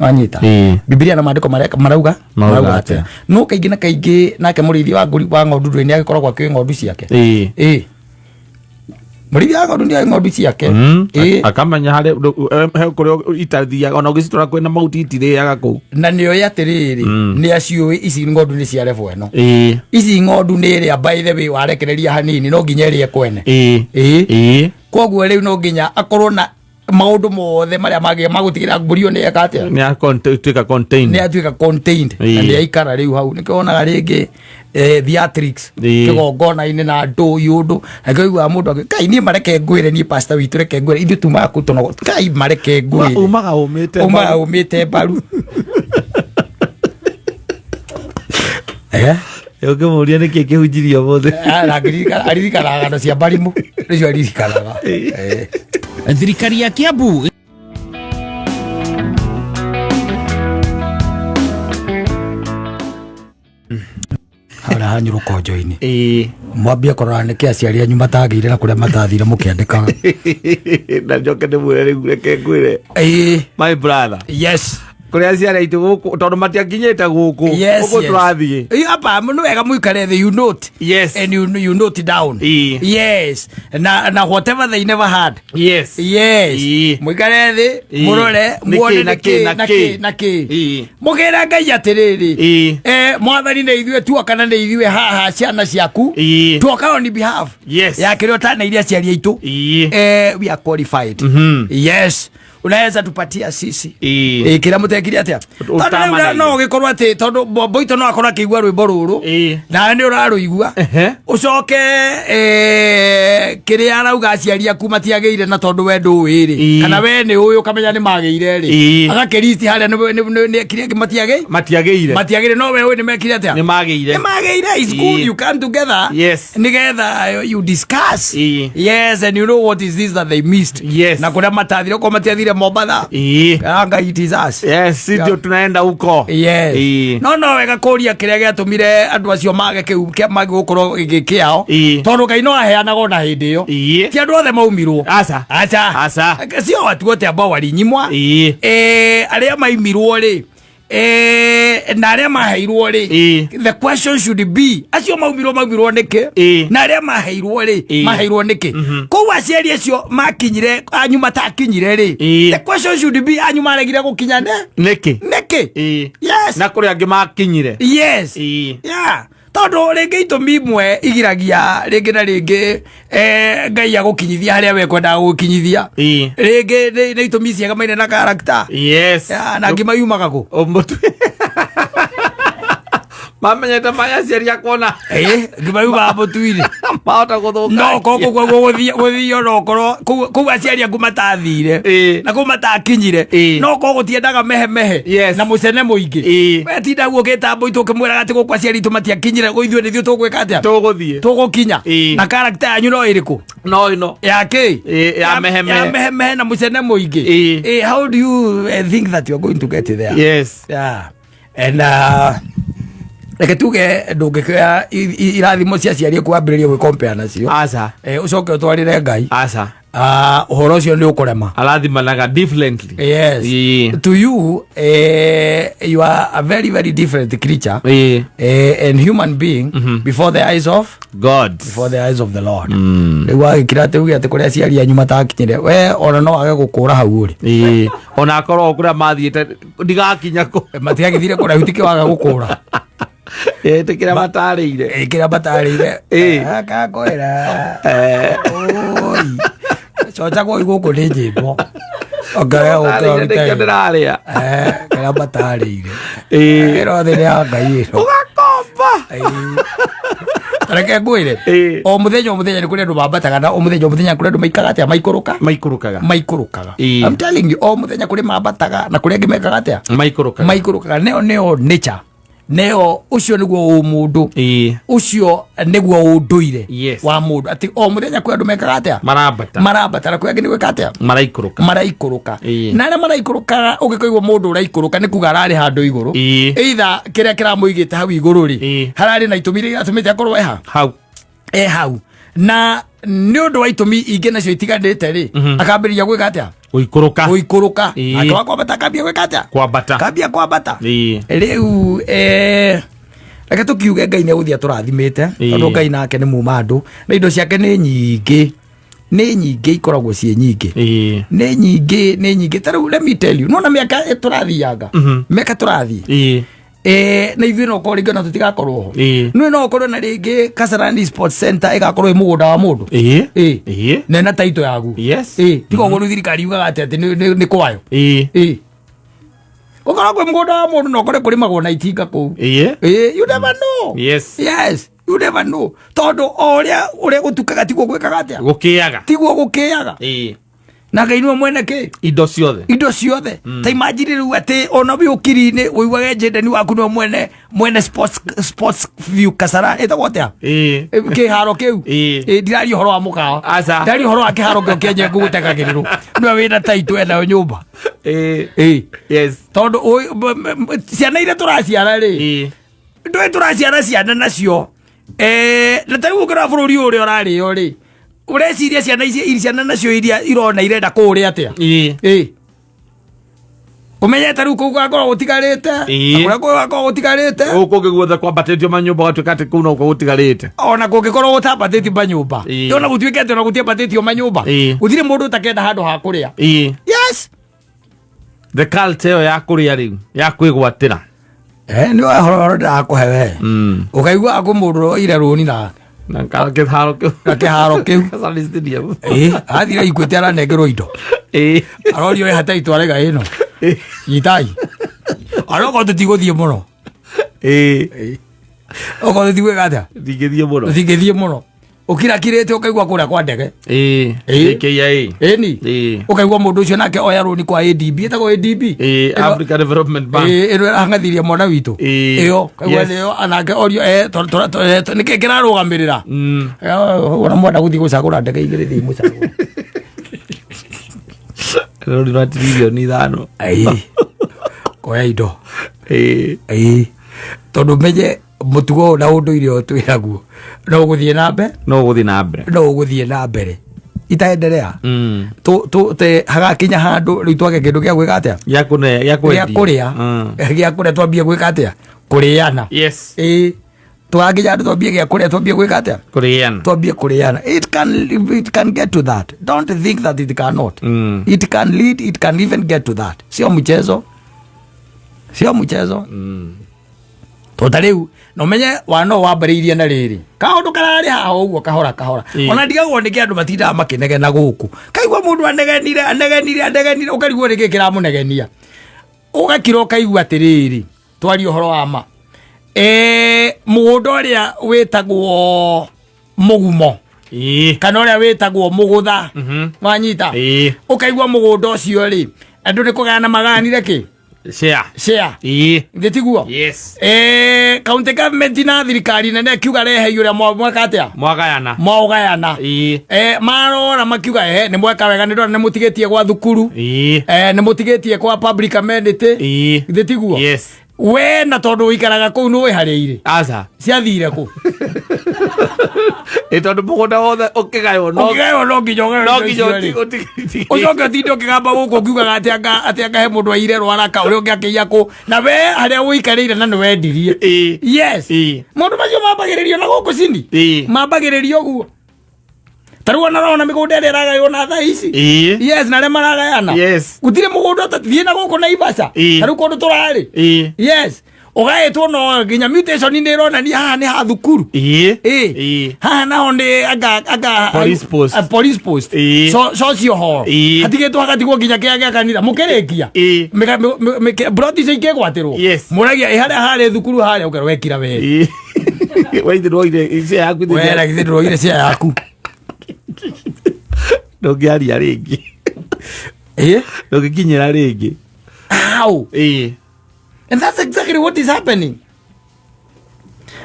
A: Wanyita? Bibilia na maandĩko marauga
B: Marauga
A: marauga atĩa.
B: atĩa.
A: No kaingĩ na kaingĩ nake mũrĩithi wa ngũri wa ng'ondu ndũrĩ nĩ agĩkoragwo akĩũĩ ng'ondu ciake. Ĩĩ, mũrĩithi wa ng'ondu nĩ oĩ ng'ondu ciake. Ĩĩ.
B: Akamenya harĩ he kũrĩa itathiaga, ona ũgĩcitora kwĩna mahuti itirĩaga kũu.
A: Na nĩ oĩ atĩrĩrĩ, nĩ aciũĩ ici ng'ondu nĩ cia level ĩno. Ici ng'ondu nĩ ĩrĩa, by the way, warekereria hanini no nginya ĩrĩe kwene. Ĩĩ. Koguo rĩu no nginya akorwo na maũndũ mothe marĩa magĩa magũtigĩra mbũri ĩyo nĩ eka atĩa.
B: Nĩ atuĩka contained.
A: Nĩ atuĩka contained na nĩ aikara rĩu hau nĩkĩo wonaga rĩngĩ theatrics kĩgongona-inĩ na andũ iũndũ na kĩo iguaga mũndũ kai niĩ mareke ngwĩre, niĩ pastor witũ reke ngwĩre, ithuĩ tumaga kũu tũnogo, kai mareke ngwĩre.
B: Umaga ũmĩte
A: umaga
B: mbaru.
A: ũmĩte mbaru.
B: Ũngĩmũria nĩkĩ kĩhunjirio ũmũthĩ.
A: Ah, na aririkanaga ng'ano cia mbarimũ nĩcio aririkanaga.
C: Thirikari ya Kiambu
A: Harĩa hanyu rũkonjo-inĩ mwambie kũrora nĩkĩ aciari anyu matagĩire na kũrĩa matathire mũkĩandĩkaga.
B: Na njoke ndĩmwĩre rĩu reke ngwĩre, my brother, kũrĩa aciari aitũ gũkũ tondũ matiakinyĩte gũkũ gũkũ tũrathiĩ.
A: Apa nĩ wega mũikare thĩ, you note and you note down. Yes, na whatever they never had. Yes. Mũikare thĩ, mũrore,
B: Nĩ
A: muone
B: kĩ, na
A: nĩ kĩ,
B: kĩ, na
A: na
B: kĩ.
A: kĩ, na kĩ. Mũkĩra Ngai atĩrĩrĩ, mwathani nĩ ithuĩ tuoka na nĩ ithuĩ haha ciana ciaku tuoka on behalf ya kĩrĩa ũtanĩire aciari aitũ. We are qualified. Yes, unaweza tupatia sisi kĩrĩa mũtekire atĩa. Tondũ rĩu
B: Ũtamanaire.
A: no ũgĩkorwo atĩ tondũ Mboito no akorwo akĩigua rwĩmbo rũrũ nawe nĩ ũrarũigua, ũcoke kĩrĩa arauga aciari aku matiagĩire na tondũ we ndũĩ rĩ, kana we nĩ ũĩ ũkamenya nĩ magĩire rĩ, agakĩristi harĩa kĩrĩa matiagĩ
B: Matiagĩire.
A: Matiagĩire, no we ũĩ nĩ mekire atĩa.
B: Nĩ magĩire.
A: Nĩ magĩire. It's good you come together nĩgetha you discuss. Yes, and you know what is this that they missed na kũrĩa matathire, okorwo matiathire Mombatha. Anga it is us.
B: Yes, ndio tunaenda huko.
A: Yes. No wega kũria kĩrĩa gĩatũmire andũ acio mage kĩu mage gũkorwo gĩ kĩao, tondũ Ngai no aheanaga ona hĩndĩ ĩyo. Ti andũ othe maumirwo.
B: Aca.
A: Acha.
B: Aca.
A: Sio watu wote ambao walinyimwa. Arĩa maimirwo rĩ, na arĩa maheirwo rĩ, the question should be acio maumirwo maumirwo nĩkĩ, na arĩa maheirwo rĩ, maheirwo nĩkĩ. Koguo aciari acio makinyire anyu matakinyire rĩ, the question should be anyu maregire gũkinya ne
B: Nĩkĩ?
A: Nĩkĩ? Yes.
B: Na kũrĩ angĩ makinyire.
A: Yes. Yeah, tondũ rĩngĩ itũmi imwe igiragia rĩngĩ na rĩngĩ Ngai agũkinyithia harĩa we kwendaga gũkinyithia. Rĩngĩ nĩ itũmi ciegamaine na character. Yeah, na ngima yumaga kũ?
B: Ũmũtu mamenyete maya aciari akuona.
A: Ngima yumaga mũtu-inĩ.
B: Mahota gũthũka.
A: No korwo kũu gũthiĩ gũthio, no korwo kũu aciari aku matathire na kũu matakinyire, no korwo gũtiendaga mehemehe na mũcene mũingĩ. We tinda guo ũkĩta mbũitũ ũkĩmwĩraga atĩ gũkũ aciari itũ matiakinyire, ithuĩ nĩthuĩ tũgwĩka atĩa?
B: Tũgũthiĩ.
A: Tũgũkinya. Na character yanyu no ĩrĩkũ?
B: No ĩno.
A: Ya kĩ?
B: Ya mehemehe.
A: Ya mehemehe na mũcene mũingĩ. How do you think that you are going to get there? Yeah. And Reke tuge ndũngĩkĩoya irathimo cia aciari aku wambĩrĩrie gwĩkompea nacio.
B: Aca.
A: Ũcoke ũtwarĩre Ngai.
B: Aca.
A: Ah, ũhoro ũcio nĩ ũkũrema.
B: Arathimanaga differently.
A: Yes. To you, you are a very very different creature and human being before the eyes of
B: God.
A: Before the eyes of the Lord. Rĩu wagĩkira atĩ uge atĩ kũrĩa aciari anyu matakinyire, we ona no wage gũkũra hau ũrĩ.
B: Ĩĩ. Ona akorwo kũrĩa mathiĩte ndigakinya kũ.
A: Matiagĩthire kũraihu, tikĩ waga gũkũra.
B: Ĩtĩkĩra matarĩire.
A: Kĩrĩa matarĩire. Kakwĩra oi coca gwoi gũkũ nĩ nyĩmbo.
B: Matarĩire nĩkĩo ndĩrarĩa.
A: Kĩrĩa matarĩire. Ĩno thĩ nĩ ya Ngai ĩno.
B: Ũgakomba.
A: Reke ngwĩre, o mũthenya o mũthenya nĩ kũrĩ andũ mambataga, na o mũthenya o mũthenya kũrĩ andũ maikaga atĩa? Maikũrũka.
B: Maikũrũkaga.
A: Maikũrũkaga. I'm telling you, o mũthenya kũrĩ mambataga na kũrĩ angĩ mekaga atĩa?
B: Maikũrũkaga.
A: Maikũrũkaga. Nĩo nature, nĩo ũcio nĩguo ũmũndũ, ũcio nĩguo ũndũire wa mũndũ, atĩ o mũthenya kwĩ andũ mekaga atĩa?
B: Marambata.
A: Marambata, na kwĩ angĩ nĩ gwĩka atĩa?
B: Maraikũrũka.
A: Maraikũrũka. Na arĩa maraikũrũkaga, ũngĩkaigua mũndũ ũraikũrũka, nĩ kuga ararĩ handũ igũrũ. Either kĩrĩa kĩramũigĩte hau igũrũ rĩ, hararĩ na itũmi iria iratũmĩte akorwo eha
B: hau.
A: E hau, na nĩ ũndũ wa itũmi ingĩ nacio itiganĩte rĩ, akambĩrĩria gwĩka atĩa?
B: Gũikũrũka.
A: Gũikũrũka. Nake wa kwambata akambia gwĩka atĩa?
B: Kwambata.
A: Kambia kwambata. Rĩu reke tũkiuge Ngai nĩ egũthiĩ atũrathimĩte, tondũ Ngai nake nĩ muma andũ, na indo ciake nĩ nyingĩ, nĩ nyingĩ, ikoragwo ciĩ nyingĩ. Nĩ nyingĩ, nĩ nyingĩ. Ta rĩu, let me tell you, nona mĩaka tũrathianga, mĩaka tũrathiĩ, na ithuĩ no korwo rĩngĩ ona tũtigakorwo ho. Nĩ no ũkorwo na rĩngĩ Kasarani Sports Center ĩgakorwo ĩ mũgũnda wa mũndũ. Na ĩna taito yagu. Tiga ũguo rĩu thirikari yugaga atĩ nĩ kwayo. Gũkorwo kwĩ mũgũnda wa mũndũ, no ũkore kũrĩmagwo na itinga kũu. You never know. Yes, you never know, tondũ o ũrĩa gũtukaga tiguo gwĩkaga atĩa?
B: Gũkĩaga.
A: Tiguo gũkĩaga. Na Ngai nĩwe mwene kĩ?
B: Indo ciothe.
A: Indo ciothe. Ta imagine rĩu atĩ ona wĩ ũkiri-inĩ ũiguage njendeni waku nĩwe mwene sports view Kasara ĩtagwo atĩa? Kĩharo kĩu. Ndiraria ũhoro wa mũkawa.
B: Aca.
A: Ndiraria ũhoro wa kĩharo kĩo kĩa Nyengu gũtekagĩrĩrwo, nĩwe wĩna taitũ enayo nyũmba. Tondũ ciana iria tũraciara rĩ, ndũĩ tũraciara ciana nacio, na ta rĩu ũngĩrora bũrũri ũyũ ũrĩa ũrarĩo rĩ, ũreciria ciana ici, ciana nacio iria irona irenda kũũrĩa atĩa? Ũmenyete rĩu kũu gũgakorwo gũtigarĩte, na kũrĩa gũgakorwo gũtigarĩte.
B: Gũkũ kũngĩ guothe kwambatĩtio manyũmba, gũtuĩka atĩ kũu nokuo gũtigarĩte.
A: Ona kũngĩkorwo gũtambatĩtio manyũmba, ona gũtuĩke atĩ ona gũtiambatĩtio manyũmba, gũtirĩ mũndũ ũtakenda handũ ha kũrĩa. Yes.
B: The culture ĩyo ya kũrĩa rĩu ya kwĩgwatĩra.
A: Nĩ ũhoro ndĩrakũhe we. Ũkaigua akũ mũndũ oire rũni na
B: Na kĩharo kĩu.
A: Na kĩharo kĩu.
B: Kasarani Stadium.
A: Athire Equity aranengerwo indo. Arorio ĩha taitũ, arega ĩno. Nyitai. Arokorwo tũtigũthiĩ mũno. Okorwo tũtigwĩka atĩa?
B: Ndingĩthiĩ mũno.
A: Tũtingĩthiĩ mũno. Ũkirakirĩte ũkaigua kũrĩa kwa ndege.
B: JKIA.
A: Ĩni. Ũkaigua mũndũ ũcio nake oya rũni kwa ADB, ĩtagwo ADB.
B: Africa Development Bank.
A: Ĩno ĩrahang'athirie mwana witũ. Ĩyo kaigua nĩyo nake orio, nĩkĩ kĩrarũgamĩrĩra? Ona mwenda gũthiĩ gũcagũra ndege igĩrĩ, thiĩ mũcagũre.
B: Rũni rwa 5 trillion.
A: Koya indo. Tondũ menye mũtugo ũyũ na ũndũire ũyũ twĩnaguo no ũgũthiĩ na mbere.
B: No ũgũthiĩ na mbere.
A: No ũgũthiĩ na mbere itaendelea. Hagakinya handũ rĩu twage kĩndũ gĩa gwĩka atĩa?
B: Gĩa kũne gĩa
A: gĩa
B: kwendia.
A: Kũrĩa. Gĩa kũrĩa, twambie gwĩka atĩa? Kũrĩana. Twakinya handũ twambie gĩa kũrĩa, twambie gwĩka atĩa?
B: Kũrĩana.
A: Twambie kũrĩana. It can get to that. Don't think that it cannot. It can lead, it can even get to that. Sio mchezo, sio mchezo. Tondũ ta rĩu na ũmenye wana ũyũ wambĩrĩirie na rĩrĩ kaũndũ kararĩ haha ũguo kahora kahora. Ona ndigagwo nĩkĩ andũ matindaga makĩnegena gũkũ, kaigua mũndũ anegenire, anegenire, anegenire, ũkarigwo nĩkĩ kĩramũnegenia, ũgakira ũkaigua atĩrĩrĩ, twarie ũhoro wa ma, mũgũnda ũrĩa wĩtagwo mũgumo kana ũrĩa wĩtagwo mũgũtha, wanyita? Ũkaigua mũgũnda ũcio rĩ, andũ nĩ kũgayana magayanire kĩ?
B: Share.
A: Share. Githĩ tiguo?
B: Yes.
A: County government na thirikari nene kiuga rehei ũrĩa mweka atĩa?
B: Mwagayana.
A: Mwaũgayana. Marora makiuga, nĩ mweka wega, nĩ ndona nĩ mũtigĩtie gwa thukuru, nĩ mũtigĩtie kwa public amenity. Githĩ tiguo?
B: Yes.
A: We na tondũ ũikaraga kũu nĩ ũĩ harĩa irĩ.
B: Aca.
A: Ciathire kũ?
B: Ĩ tondũ mũgũnda wothe ũkĩgaywo no
A: Ũkĩgaywo no nginya ũgaywo
B: no
A: indo
B: nginya
A: icio rĩ. Ũcoke ũtinde ũkĩgamba gũkũ ũkiugaga atĩ anga atĩ anga he mũndũ aire rwaraka ũrĩa ũngĩ akĩiya kũ na we harĩa ũikarĩire na nĩ wendirie.
B: Ĩ.
A: Yes.
B: Ĩ.
A: Maũndũ macio mambagĩrĩrio na gũkũ cini.
B: Ĩ.
A: Mambagĩrĩrio ũguo. Ta rĩu ona ũrona mĩgũnda ĩrĩa ĩragaywo na thaa ici.
B: Ĩ.
A: Yes, na arĩa maragayana.
B: Yes.
A: Gũtirĩ mũgũnda ũtathiĩ na gũkũ Naivasha.
B: Ĩ.
A: Ta rĩu kũndũ tũrarĩ.
B: Ĩ.
A: Yes. Ũgaĩtwo no nginya mutation nĩ ĩronania haha nĩ ha thukuru.
B: Ĩ.
A: Ĩ.
B: Ĩ.
A: Haha naho nĩ anga anga
B: Police post.
A: Police post.
B: Ĩ.
A: So social hall.
B: Ĩ.
A: Hatigĩtwo hagatigwo nginya kĩrĩa gĩa kanitha. Mũkĩrĩkia.
B: Ĩ.
A: Broti icio ikĩgwatĩrwo.
B: Yes.
A: Mũragia ĩ harĩa harĩ thukuru harĩa ũkerwo wekira we.
B: Ĩ. We ithe ndwoire icio yaku ithe
A: Wera githĩ ndũroire cia yaku.
B: ndũngĩaria rĩngĩ.
A: Ĩ.
B: Ndũngĩkinyĩra rĩngĩ.
A: How?
B: Ĩ.
A: And that's exactly what is happening.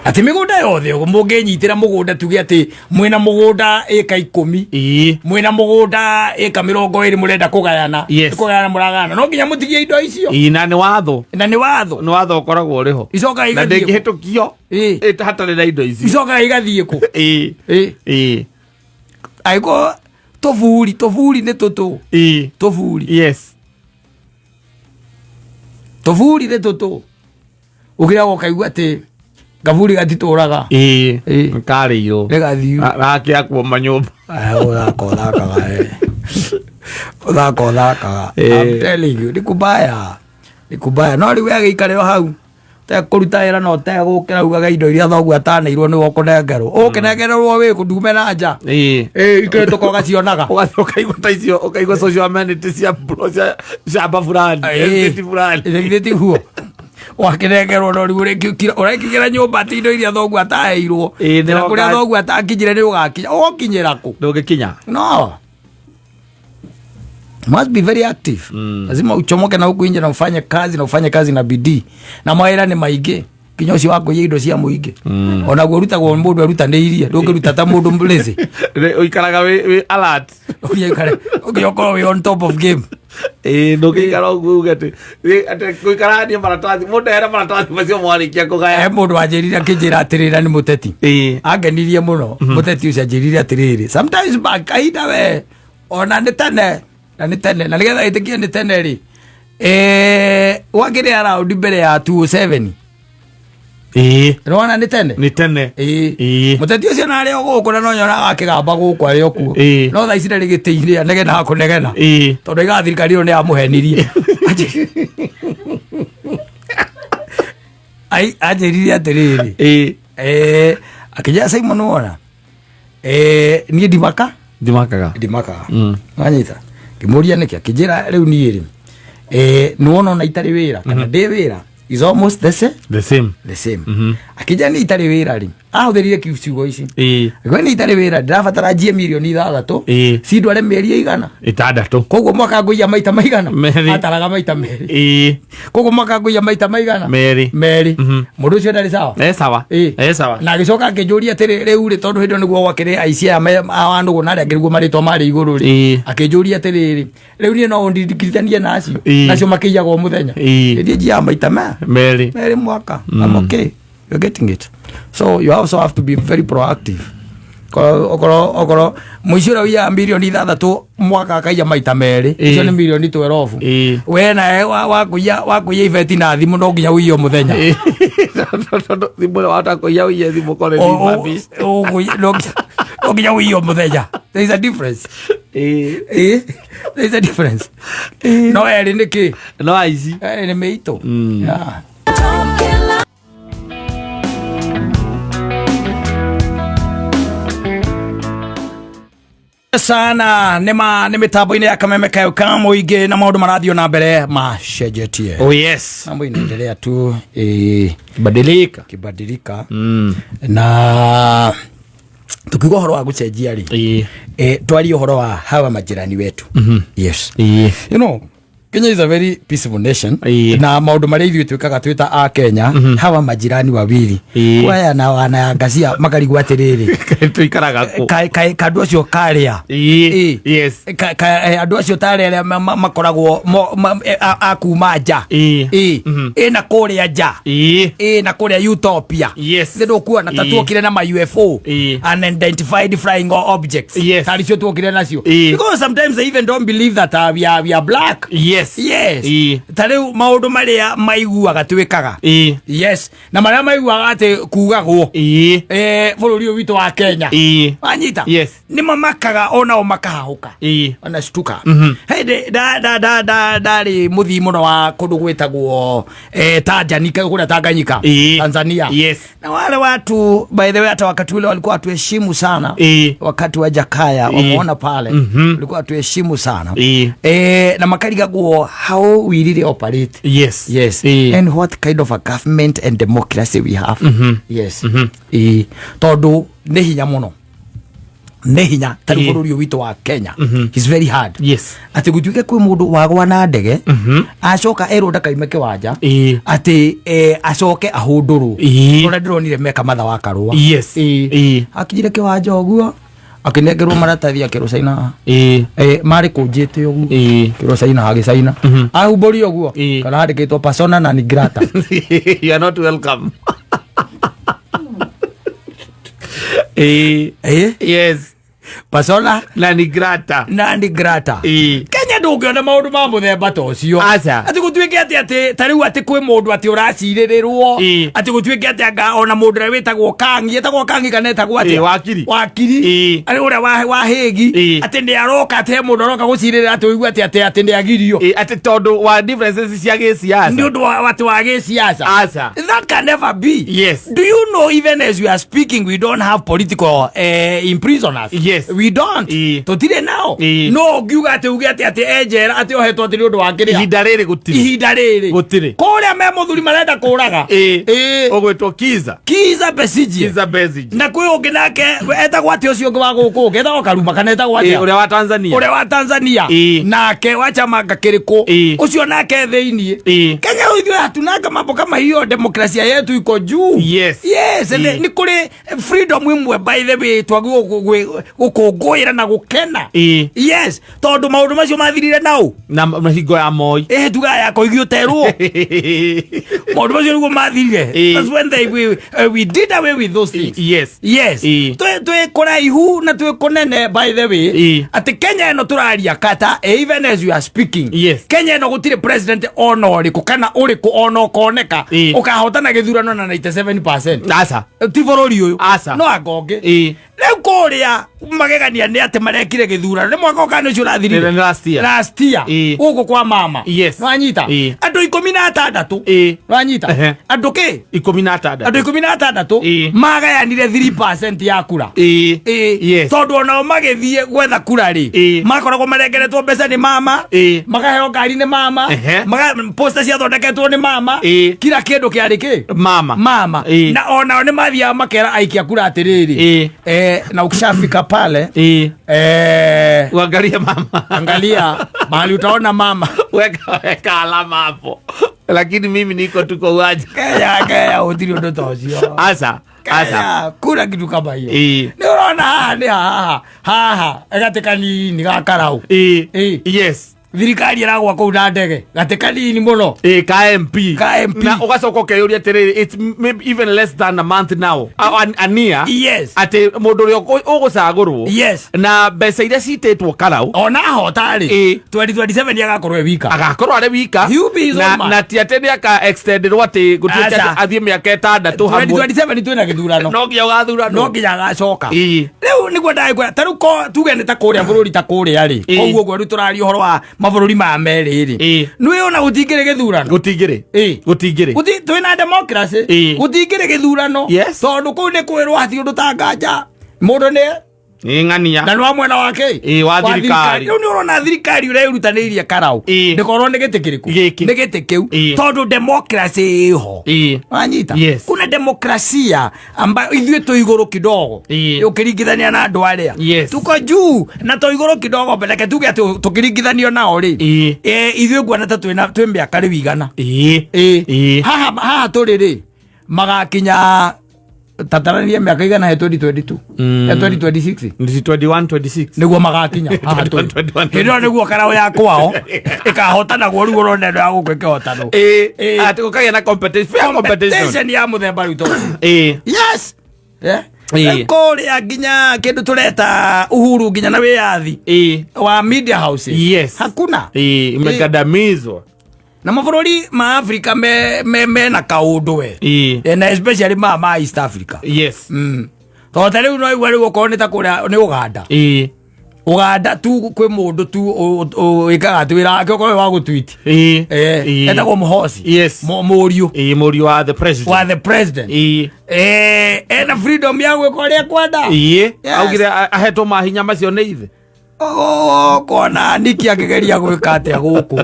A: Atĩ mĩgũnda yothe ũguo mũngĩnyitĩra mũgũnda tuge atĩ mwĩna mũgũnda ĩka 10
B: Ĩ.
A: mwĩna mũgũnda ĩka 20 mũrenda kũgayana.
B: Yes.
A: Nĩ kũgayana mũragayana no nginya mũtigie indo icio.
B: Ĩ na nĩ watho.
A: Na nĩ watho.
B: Nĩ watho ũkoragwo ũrĩ ho.
A: Icokaga
B: Na
A: igathiĩ kũ?
B: ndĩngĩhĩtũkio.
A: Ĩ.
B: Ĩ hatarĩ na indo icio.
A: Icokaga igathiĩ kũ?
B: Ĩ.
A: Ĩ.
B: Ĩ.
A: Angĩkorwo tũburi tũburi nĩ tũtũ.
B: Ĩ.
A: Tũburi.
B: Yes.
A: Tũburi nĩ tũtũ. Ũkĩraga ũkaigua atĩ gaburi gatitũraga.
B: Ĩ.
A: Ĩ.
B: Karĩirwo.
A: Nĩ gathiu.
B: Gakĩakwo manyũmba.
A: Ũthaka ũthakaga eh. Ũthaka ũthakaga.
B: Ĩ.
A: I'm telling you, nĩ kubaya. Nĩ kubaya. No rĩu we agĩikare o hau. Ũtekũruta wĩra na ũtegũkĩra ugaga indo iria thoguo ataneirwo nĩwe ũkũnengerwo. Ũkĩnengererwo wĩ kũ ndume na nja.
B: Ĩ.
A: Ĩ ikĩrĩ tũkogacionaga.
B: Ũgathiĩ ũkaigua ta icio ũkaigua social amenities cia shamba fulani estate fulani.
A: Githĩ tiguo? Wakĩnengerwo no rĩu ũrĩkĩukira ũrekĩkĩra nyũmba atĩ indo iria thoguo ataheirwo.
B: Ĩ, nĩ
A: Na kũrĩa
B: ũga-
A: thoguo atakinyire nĩ ũgakinya. Ũgũkinyĩra kũ?
B: Ndũngĩkinya.
A: No. Must be very active. Lazima uchomoke na huku nje na ufanye kazi na ufanye kazi na bidii. Na mawĩra nĩ maingĩ. Kinya ũcio wa kũiya indo cia mũingĩ. Onaguo ũrutagwo mũndũ erutanĩirie. Ndũngĩruta ta mũndũ lazy.
B: Ũikaraga wĩ alert.
A: Ũkĩũkore ũkorwo wĩ on top of game.
B: Ĩ ndũngĩikara ũguo uge atĩ atĩ gũikarania maratathi mũndũ here maratathi macio mwarĩkia
A: He
B: kũgaya.
A: mũndũ wanjĩrire akĩnjĩra atĩrĩrĩ na nĩ mũteti.
B: Ĩ.
A: Angenirie mũno. Mũteti ũcio anjĩrire atĩrĩrĩ. Sometimes back kahinda we ona nĩ tene na nĩ tene na nĩgetha ĩtĩkie nĩ tene rĩ. Wakĩrĩ around mbere ya 207.
B: Ĩ.
A: Nĩwona nĩ tene?
B: Nĩ tene.
A: Ĩ.
B: Ĩ.
A: Mũteti ũcio na arĩ o gũkũ na no nyonaga akĩgamba gũkũ arĩ o kuo.
B: Ĩ.
A: No thaa ici ndarĩ gĩtĩ-inĩ anegenaga kũnegena.
B: Ĩ.
A: Tondũ aigaga thirikari ĩyo nĩ yamũhenirie. Anjĩrire atĩrĩrĩ.
B: Ĩ.
A: Akĩnjĩra Simon wona. Niĩ ndimaka.
B: Ndimakaga.
A: Ndimakaga. Wanyita. Ngĩmũria nĩkĩ akĩnjĩra rĩu niĩ rĩ. Nĩwona ona itarĩ wĩra kana ndĩ wĩra is almost the same.
B: The same.
A: The same. Akĩnjĩra niĩ itarĩ wĩra rĩ. Ahũthĩrire ciugo ici.
B: Ĩ.
A: Akĩnjĩra niĩ itarĩ wĩra ndĩrabatara njie mirioni 6.
B: Ĩ.
A: Cindware mĩeri ĩigana.
B: 6.
A: Koguo mwaka ngũiya maita maigana.
B: Merĩ.
A: Ataraga maita merĩ.
B: Ĩ.
A: Koguo mwaka ngũiya maita maigana.
B: Merĩ.
A: Merĩ. Mũndũ ũcio ndarĩ sawa.
B: E sawa.
A: Ĩ.
B: E sawa.
A: Na agĩcoka akĩnjũria atĩrĩ rĩu rĩ tondũ hĩndĩ ĩyo nĩguo gwakĩrĩ aici aya a Wanũgũ na arĩa angĩ nĩguo marĩtwa marĩ igũrũ rĩ.
B: Ĩ.
A: Akĩnjũria atĩrĩrĩ rĩu niĩ no ũndirikithanie na acio.
B: Ĩ.
A: Nacio makĩiyagwo o mũthenya.
B: Ĩ.
A: Niĩ njiyaga maita
B: Merĩ.
A: merĩ mwaka. I'm okay. You're getting it. So you also have to be very proactive. Okorwo okorwo mũici ũrĩa ũiyaga mirioni 6 mwaka akaiya maita merĩ
B: Ĩ.
A: icio nĩ mirioni 12.
B: Ĩ.
A: We nawe wakũiya ibeti na thimũ no nginya ũiye o mũthenya.
B: Ĩ. Tondũ thimũ ĩyo wahota kũiya ũiye thimũ kore refurbished.
A: No nginya ũiye o mũthenya. There is a difference.
B: Ĩ.
A: Ĩ. There is a difference. No erĩ nĩ kĩ?
B: No aici.
A: Erĩ nĩ mĩitũ. Yeah. Sana nĩ ma nĩ mĩtambo-inĩ ya kameme kayo ka mũingĩ na maũndũ marathiĩ na mbere macenjetie.
B: Oh yes.
A: Mambo inaendelea tu
B: Badilika.
A: kibadilika. Na tukiuga ũhoro wa gũcenjia rĩ,
B: Ĩ.
A: twarie ũhoro wa hawa majirani wetu. Yes.
B: Ĩ.
A: You know, Kenya is a very peaceful nation.
B: Ĩĩ.
A: Na maundu maria ithuĩ twĩkaga twĩ ta a Kenya, hawa majirani wawili
B: Ĩĩ.
A: waya na wanayangazia makarigwo atĩrĩrĩ,
B: Tũikaraga kũ?
A: Kandũ acio karĩa.
B: Ĩĩ.
A: Ĩĩ.
B: Yes.
A: Andũ acio tarĩ arĩa makoragwo a kuma nja.
B: Ĩĩ.
A: Ĩĩ. Ĩna kũrĩa nja.
B: Ĩĩ.
A: Ĩĩ, na kũrĩa utopia.
B: Yes.
A: Nĩ ndũkuona ta
B: Ĩĩ.
A: tuokire na ma UFO,
B: Ĩĩ.
A: unidentified flying objects.
B: Yes.
A: Tarĩ cio tuokire nacio,
B: Ĩĩ.
A: because sometimes they even don't believe that we are black.
B: Yes.
A: Yes.
B: Ĩĩ.
A: Ta rĩu maũndũ marĩa maiguaga twĩkaga.
B: Ĩĩ.
A: Yes, na marĩa maiguaga atĩ kugagwo
B: Ĩĩ.
A: bũrũri ũyũ witũ wa Kenya.
B: Ĩĩ.
A: Wanyita?
B: Yes.
A: Nĩ mamakaga onao makahahũka.
B: Ĩĩ.
A: Wanashtuka. Hĩndĩ ndarĩ mũthii mũno wa kũndũ gwĩtagwo Tanganyika, kũrĩa Tanganyika.
B: Ĩĩ.
A: Tanzania.
B: Yes.
A: Na wale watu, by the way, hata wakati ule walikuwa watuheshimu sana.
B: Ĩĩ.
A: Wakati wa Jakaya wamuona pale, walikuwa watuheshimu sana.
B: Ĩĩ.
A: Na makarigagwo how we really operate.
B: Yes.
A: Yes.
B: Ĩĩ.
A: And what kind of a government and democracy we have. Yes. Ĩĩ. Tondũ nĩ hinya mũno, nĩ hinya ta rĩu
B: Ĩĩ.
A: bũrũri ũyũ witũ wa Kenya is very hard
B: Yes.
A: atĩ gũtuĩke kwĩ mũndũ wagwa na ndege, acoka erwo ndakaime kĩwanja,
B: Ĩĩ.
A: atĩ acoke ahũndũrwo.
B: Ĩĩ.
A: Ũrĩa ndĩronire meka Matha wa Karũa.
B: Yes.
A: Ĩĩ.
B: Ĩĩ.
A: Akinyire kĩwanja ũguo, akĩnengerwo maratathi, akĩrwo caina.
B: Ĩĩ.
A: Marĩ kũnjĩte ũguo.
B: Ĩĩ.
A: Kĩrwo caina, agĩcaina, ahumbũria ũguo,
B: Ĩĩ.
A: kana handĩkĩtwo persona non grata.
B: You are not welcome. Ĩĩ. Yes.
A: Persona
B: Non grata.
A: non grata.
B: Ĩĩ.
A: Kenya ndũngĩona maũndũ ma mũthemba ta ũcio.
B: Aca.
A: Atĩ gũtuĩke atĩ ta rĩu atĩ kwĩ mũndũ atĩ ũracirĩrĩrwo,
B: Ĩĩ.
A: atĩ gũtuĩke atĩ anga ona mũndũ ũrĩa wĩtagwo Kangi, etagwo Kangi kana etagwo atĩa?
B: Ĩĩ, wakiri.
A: Wakiri.
B: Ĩĩ.
A: Arĩ ũrĩa wa Hĩgi.
B: Ĩĩ.
A: Atĩ nĩ aroka, atĩ he mũndũ aroka gũcirĩrĩra, atĩ ũigue atĩ nĩ agirio.
B: Ĩĩ, atĩ tondũ wa differences cia gĩsiasa.
A: Nĩ ũndũ wa atĩ wa gĩsiasa.
B: Aca.
A: That can never be.
B: Yes.
A: Do you know, even as we are speaking, we don't have political imprisoners?
B: Yes.
A: We don't.
B: Ĩĩ.
A: Tũtirĩ nao.
B: Ĩĩ.
A: No ũngiuga atĩ uge atĩ enjera atĩ ohetwo atĩ nĩ ũndũ wa kĩrĩa.
B: Ihinda rĩrĩ gũtirĩ.
A: Ihinda rĩrĩ.
B: Gũtirĩ.
A: Kũrĩa me mũthuri marenda kũraga.
B: Ĩĩ.
A: Ĩĩ.
B: Ũgwĩtwo Kiza.
A: Kiza Besigye.
B: Kiza Besigye.
A: Na kwĩ ũngĩ nake etagwo atĩ ũcio ũngĩ wa gũkũ ũngĩ etagwo Karuma kana etagwo
B: Ĩĩ,
A: atĩa?
B: ũrĩa wa Tanzania.
A: Ũrĩa wa Tanzania.
B: Ĩĩ.
A: Nake wa chama kĩrĩkũ?
B: Ĩĩ.
A: Ũcio nake thĩiniĩ.
B: Ĩĩ.
A: Kenya ithuĩ hatunanga mambo kama hiyo, demokrasia yetu iko juu.
B: Yes.
A: Yes.
B: Ĩĩ.
A: Nĩ kũrĩ freedom imwe, by the way, twagĩrĩirwo gũkũngũĩra na gũkena.
B: Ĩĩ.
A: Yes, tondũ maũndũ macio mathirire nau.
B: Na mahingo ya Moi.
A: Ĩ, tuga ya koigi ũterwo maũndũ macio nĩguo mathirire.
B: Ĩĩ.
A: That's when we did away with those things.
B: Yes.
A: Yes.
B: Ĩĩ.
A: Twĩ kũraihu na twĩ kũnene, by the way.
B: Ĩĩ.
A: Atĩ Kenya ĩno tũraria kata, even as you are speaking,
B: Yes.
A: Kenya ĩno gũtirĩ president ona ũrĩkũ kana ũrĩkũ ona ũkoneka
B: Ĩĩ.
A: ũkahotana gĩthurano na 97%.
B: Aca.
A: Ti bũrũri ũyũ.
B: Aca.
A: No anga ũngĩ.
B: Ĩĩ.
A: Rĩu kũrĩa magegania nĩ atĩ marekire gĩthurano nĩ mwaka ũkana ũcio ũrathirire.
B: Nĩ last year.
A: Last year.
B: Ĩĩ.
A: Gũkũ kwa mama.
B: Yes.
A: Nwanyita?
B: Ĩĩ.
A: Andũ 16.
B: Ĩĩ.
A: Nwanyita?
B: Ehe.
A: Andũ kĩ?
B: 16.
A: Andũ 16.
B: Ĩĩ.
A: Magayanire 3% ya kura.
B: Ĩĩ.
A: Ĩĩ.
B: Yes.
A: Tondũ onao magĩthiĩ gwetha kura rĩ,
B: Ĩĩ.
A: makoragwo marengeretwo mbeca nĩ mama.
B: Ĩĩ.
A: Makaheo ngari nĩ mama.
B: Ehe.
A: Posta ciathondeketwo nĩ mama.
B: Ĩĩ.
A: Kila kĩndũ kĩarĩ kĩ?
B: Mama.
A: Mama.
B: Ĩĩ.
A: Na onao nĩ mathiaga makera aikia kura atĩrĩrĩ,
B: Ĩĩ.
A: na ukishafika pale,
B: Ĩĩ. Uangalie mama.
A: Angalia mahali utaona mama.
B: Weka alama hapo. Lakini mimi niko tu kwa uwanja.
A: Kenya gũtirĩ ũndũ ta ũcio.
B: Aca. Aca.
A: Kenya kuna kitu kama hiyo.
B: Ĩĩ.
A: Nĩ ũrona haha nĩ haha haha gatĩ kanini ga karau.
B: Ĩĩ.
A: Ĩĩ.
B: Yes.
A: Thirikari ĩragwa kũu na ndege, gatĩ kanini mũno.
B: Ĩĩ, ka MP.
A: Ka MP.
B: Na ũgacoka ũkeyũria atĩrĩrĩ, it's maybe even less than a month now. A year.
A: Yes.
B: Atĩ mũndũ ũrĩa ũgũcagũrwo.
A: Yes.
B: Na mbeca iria citĩtwo karau.
A: Ona ahota rĩ,
B: Ĩĩ.
A: 2027 agakorwo e wika.
B: Agakorwo arĩ wika.
A: He will be his
B: Na,
A: own man.
B: na ti atĩ nĩ aka extenderwo atĩ gũtuĩke
A: Aca.
B: atĩ athiĩ mĩaka 6 hamwe.
A: 2027 twĩna gĩthurano.
B: No nginya ũgathuranwo.
A: No nginya agacoka.
B: Ĩĩ.
A: Rĩu nĩguo ndagĩkwĩra, ta rĩu tuge nĩ ta kũrĩa bũrũri ta kũrĩa rĩ,
B: Ĩĩ.
A: koguo ũguo rĩu tũraria ũhoro wa mabũrũri maya merĩ rĩ,
B: Ĩĩ.
A: nĩ ona gũtingĩrĩ gĩthurano.
B: Gũtingĩrĩ.
A: Ĩĩ.
B: Gũtingĩrĩ.
A: Twĩna democracy.
B: Ĩĩ.
A: Gũtingĩrĩ gĩthurano.
B: Yes.
A: Tondũ kũu nĩ kwĩrwo hatirĩ ũndũ ta nganja mũndũ nĩ
B: Nĩ ng'ania.
A: Na nĩ wa mwena wake.
B: Ĩĩ, wa thirikari.
A: Rĩu nĩ ũrona thirikari ũrĩa ĩrutanĩirie karau.
B: Ĩĩ.
A: Ndĩkorwo nĩ gĩtĩ kĩrĩkũ?
B: Gĩkĩ.
A: Nĩ gĩtĩ kĩu.
B: Ĩĩ.
A: Tondũ democracy ĩho.
B: Ĩĩ.
A: Wanyita?
B: Yes.
A: Kuna demokrasia ambayo ithuĩ tũ igũrũ kidogo.
B: Ĩĩ.
A: Ũkĩringithania na andũ arĩa.
B: Yes.
A: Tuko juu na tũ igũrũ kidogo reke tuge atĩ tũkĩringithanio nao rĩ.
B: Ĩĩ.
A: Eh, ithuĩ nguona ta twĩna twĩ mĩaka rĩu igana.
B: Ĩĩ.
A: Ĩĩ.
B: Ĩĩ.
A: Haha haha tũrĩ rĩ magakinya tatarania mĩaka igana he 2022 he 2026
B: Nĩ 21 26.
A: nĩguo magakinya haha tũrĩ.
B: 21,
A: Hĩndĩ ĩyo nĩguo karaũ ya kwao ĩkahotanagwo rĩu ũrona ĩno ya gũkũ ĩkĩhotanwo.
B: Ĩĩ.
A: Ĩĩ.
B: Atĩ gũkagĩa na competition, fair competition.
A: Competition ya mũthemba rĩu tondũ.
B: Ĩĩ.
A: Yes. Eh?
B: Ĩĩ.
A: Kũrĩa nginya kĩndũ tũreta uhuru nginya na wĩyathi
B: Ĩĩ.
A: wa media houses.
B: Yes.
A: Hakuna.
B: Ĩĩ, imegandamizwa.
A: Na mabũrũri ma Africa me na kaũndũ we.
B: Ĩĩ.
A: Eh, na especially ma East Africa.
B: Yes.
A: Tondũ ta rĩu no igua rĩu okorwo nĩ ta kũrĩa nĩ Uganda.
B: Ĩĩ.
A: Uganda tu kwĩ mũndũ tu wĩkaga atĩ wĩra wake ũkorwo wĩ wa gũtwiti.
B: Ĩĩ.
A: Eh,
B: Ĩĩ.
A: etagwo Muhozi.
B: Yes.
A: Mũriũ
B: Ĩĩ, mũriũ wa the president.
A: wa the president.
B: Ĩĩ.
A: Eh, ena freedom ya gwĩka ũrĩa ekwenda.
B: Ĩĩ.
A: Yes.
B: Augire ahetwo mahinya macio nĩ ithe.
A: Kona niki akĩgeria gwĩka atĩa gũkũ.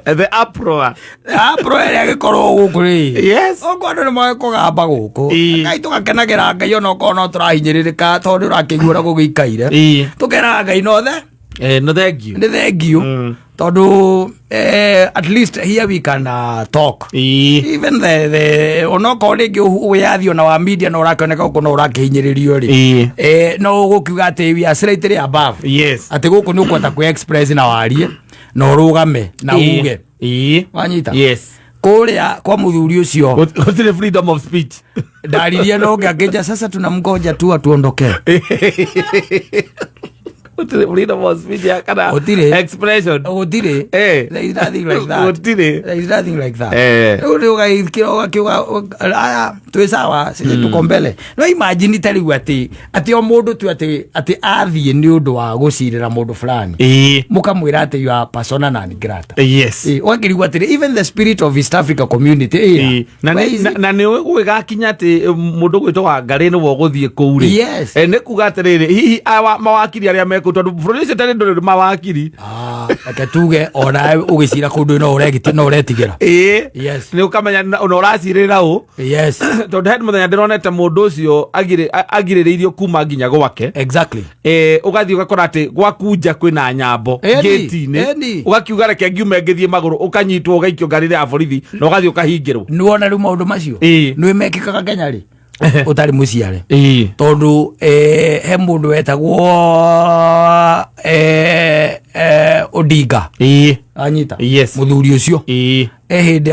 B: The uproar.
A: Apro ĩrĩa ĩgĩkorwo gũkũ rĩ.
B: Yes.
A: Okorwo andũ nĩ moĩ kũgamba gũkũ.
B: Ĩĩ.
A: Ngai tũgakenagĩra Ngai ona okorwo no tũrahinyĩrĩrĩka tondũ ũrakĩigua ũrĩa gũgĩikaire.
B: Ĩĩ.
A: Tũkeraga Ngai no the
B: Eh, no thank you.
A: nĩ thengiũ tondũ at least here we can talk.
B: Ĩĩ.
A: Even the onokorwo rĩngĩ wĩyathi ona wa media no ũrakĩoneka gũkũ no ũrakĩhinyĩrĩrio rĩ.
B: Ĩĩ.
A: Eh, no ũgũkiuga atĩ we are slightly above.
B: Yes.
A: Atĩ gũkũ nĩ ũkũhota kwĩ express na warie na ũrũgame na
B: Ĩĩ.
A: uge.
B: Ĩĩ.
A: Wanyita?
B: Yes.
A: Kũrĩa kwa mũthuri ũcio
B: Gũtirĩ freedom of speech.
A: ndaririe no ngakĩnja sasa tunamgoja tu atuondokee.
B: Gũtirĩ freedom of speech ya kana
A: Gũtirĩ.
B: expression.
A: Gũtirĩ.
B: Eh.
A: There is nothing like that.
B: Gũtirĩ.
A: There is nothing like that.
B: Eh.
A: Rĩu nĩ ũgaikĩra ũgakiuga aya twĩ sawa sisi tuko mbele. No imagine ta rĩu atĩ o mũndũ tu atĩ athiĩ nĩ ũndũ wa gũcirĩra mũndũ fulani.
B: Ĩĩ.
A: Mũkamwĩra atĩ you are persona non grata.
B: Yes.
A: Eh, ũgakĩrigwo atĩrĩ even the spirit of East Africa community ĩya.
B: Ĩĩ. Na
A: Where
B: nĩ-
A: is it?
B: na nĩ gũgĩgakinya atĩ mũndũ gwĩtwo Wangarĩ nĩwe ũgũthiĩ kũu rĩ.
A: Yes.
B: Eh, nĩ kuga atĩrĩrĩ hihi awa mawakiri arĩa me kũu tondũ bũrũri ũcio tarĩ ndũrĩ mawakiri.
A: Ah, reke tuge ona ũgĩcira kũndũ no no ũretigĩra.
B: Ĩĩ.
A: Yes.
B: Nĩ ũkamenya na ũracirĩra ũ.
A: Yes.
B: Tondũ he mũthenya ndĩronete mũndũ ũcio agirĩrĩirio kuma nginya gwake.
A: Exactly.
B: Eh, ũgathiĩ ũgakora atĩ gwaku nja kwĩna nyambo
A: Ĩni,
B: gĩti-inĩ
A: ĩni.
B: ũgakiuga reke ngiume ngĩthiĩ magũrũ ũkanyitwo ũgaikio ngari-inĩ ya borithi na ũgathiĩ ũkahingĩrwo.
A: Nĩwona rĩu maũndũ macio
B: Ĩĩ.
A: nĩ mekĩkaga Kenya rĩ ũtarĩ mũciare
B: Ĩĩ.
A: tondũ he mũndũ wetagwo Odinga.
B: Ĩĩ.
A: Anyita?
B: Yes.
A: Mũthuri ũcio
B: Ĩĩ.
A: e hĩndĩ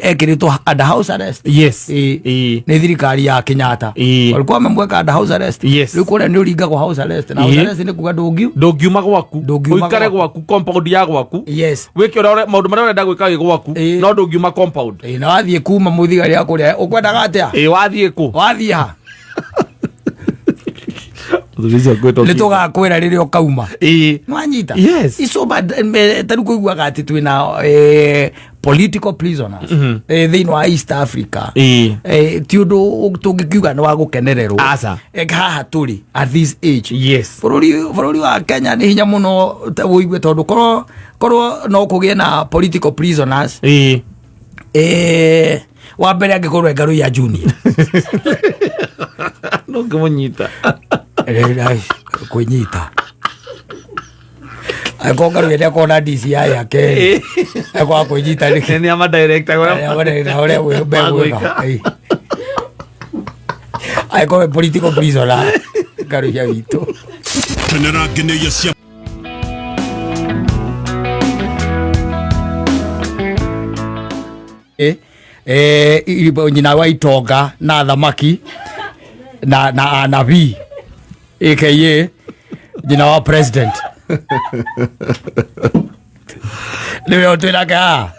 A: ekĩrĩtwo under house arrest.
B: Yes.
A: Ĩĩ.
B: Ĩĩ.
A: Nĩ thirikari ya Kenyatta.
B: Ĩĩ.
A: Walikuwa wamemweka under house arrest.
B: Yes.
A: Rĩu kũrĩa nĩ ũringagwo house arrest na house
B: Ĩĩ.
A: arrest nĩ kuga ndũngiu
B: Ndũngiuma gwaku.
A: Ndũngiuma
B: ũikare
A: gwaku.
B: gwaku compound ya gwaku.
A: Yes.
B: Wĩke ũrĩa maũndũ marĩa ũrenda gwĩka wĩ gwaku
A: Ĩĩ.
B: no ndũngiuma compound.
A: Ĩĩ, na wathiĩ kuma mũthigari akũrĩa ũkwendaga atĩa?
B: Ĩĩ, wathiĩ kũ?
A: Wathiĩ ha?
B: Mũthuri ũcio ngwĩtwo
A: Nĩ tũgakwĩra rĩrĩa ũkauma.
B: Ĩĩ.
A: Nwanyita?
B: Yes.
A: Ico tarĩu kũiguaga atĩ twĩna political prisoners thĩinĩ wa East Africa.
B: Ĩĩ.
A: Ti ũndũ tũngĩkiuga nĩ wa gũkenererwo.
B: Aca.
A: Haha tũrĩ at this age.
B: Yes.
A: Bũrũri wa Kenya nĩ hinya mũno ũigue tondũ korwo no kũgĩe na political prisoners.
B: Ĩĩ.
A: Wa mbere angĩkorwo e Ngaruiya Junior.
B: No ngĩmũnyita.
A: Kwĩnyita. Angĩkorwo Ngaruiya nĩakorwo na DCI yake ekwaga kwĩnyita nĩkĩ?
B: Nĩ ama director
A: Ũrĩa megwĩka. Angĩkorwo e political prisoner Ngaruiya witũ.
D: Kenera ngeneia cia
A: Nyina wa itonga na thamaki na anabii aka nyina wa president nĩwe ũtwĩrake haha.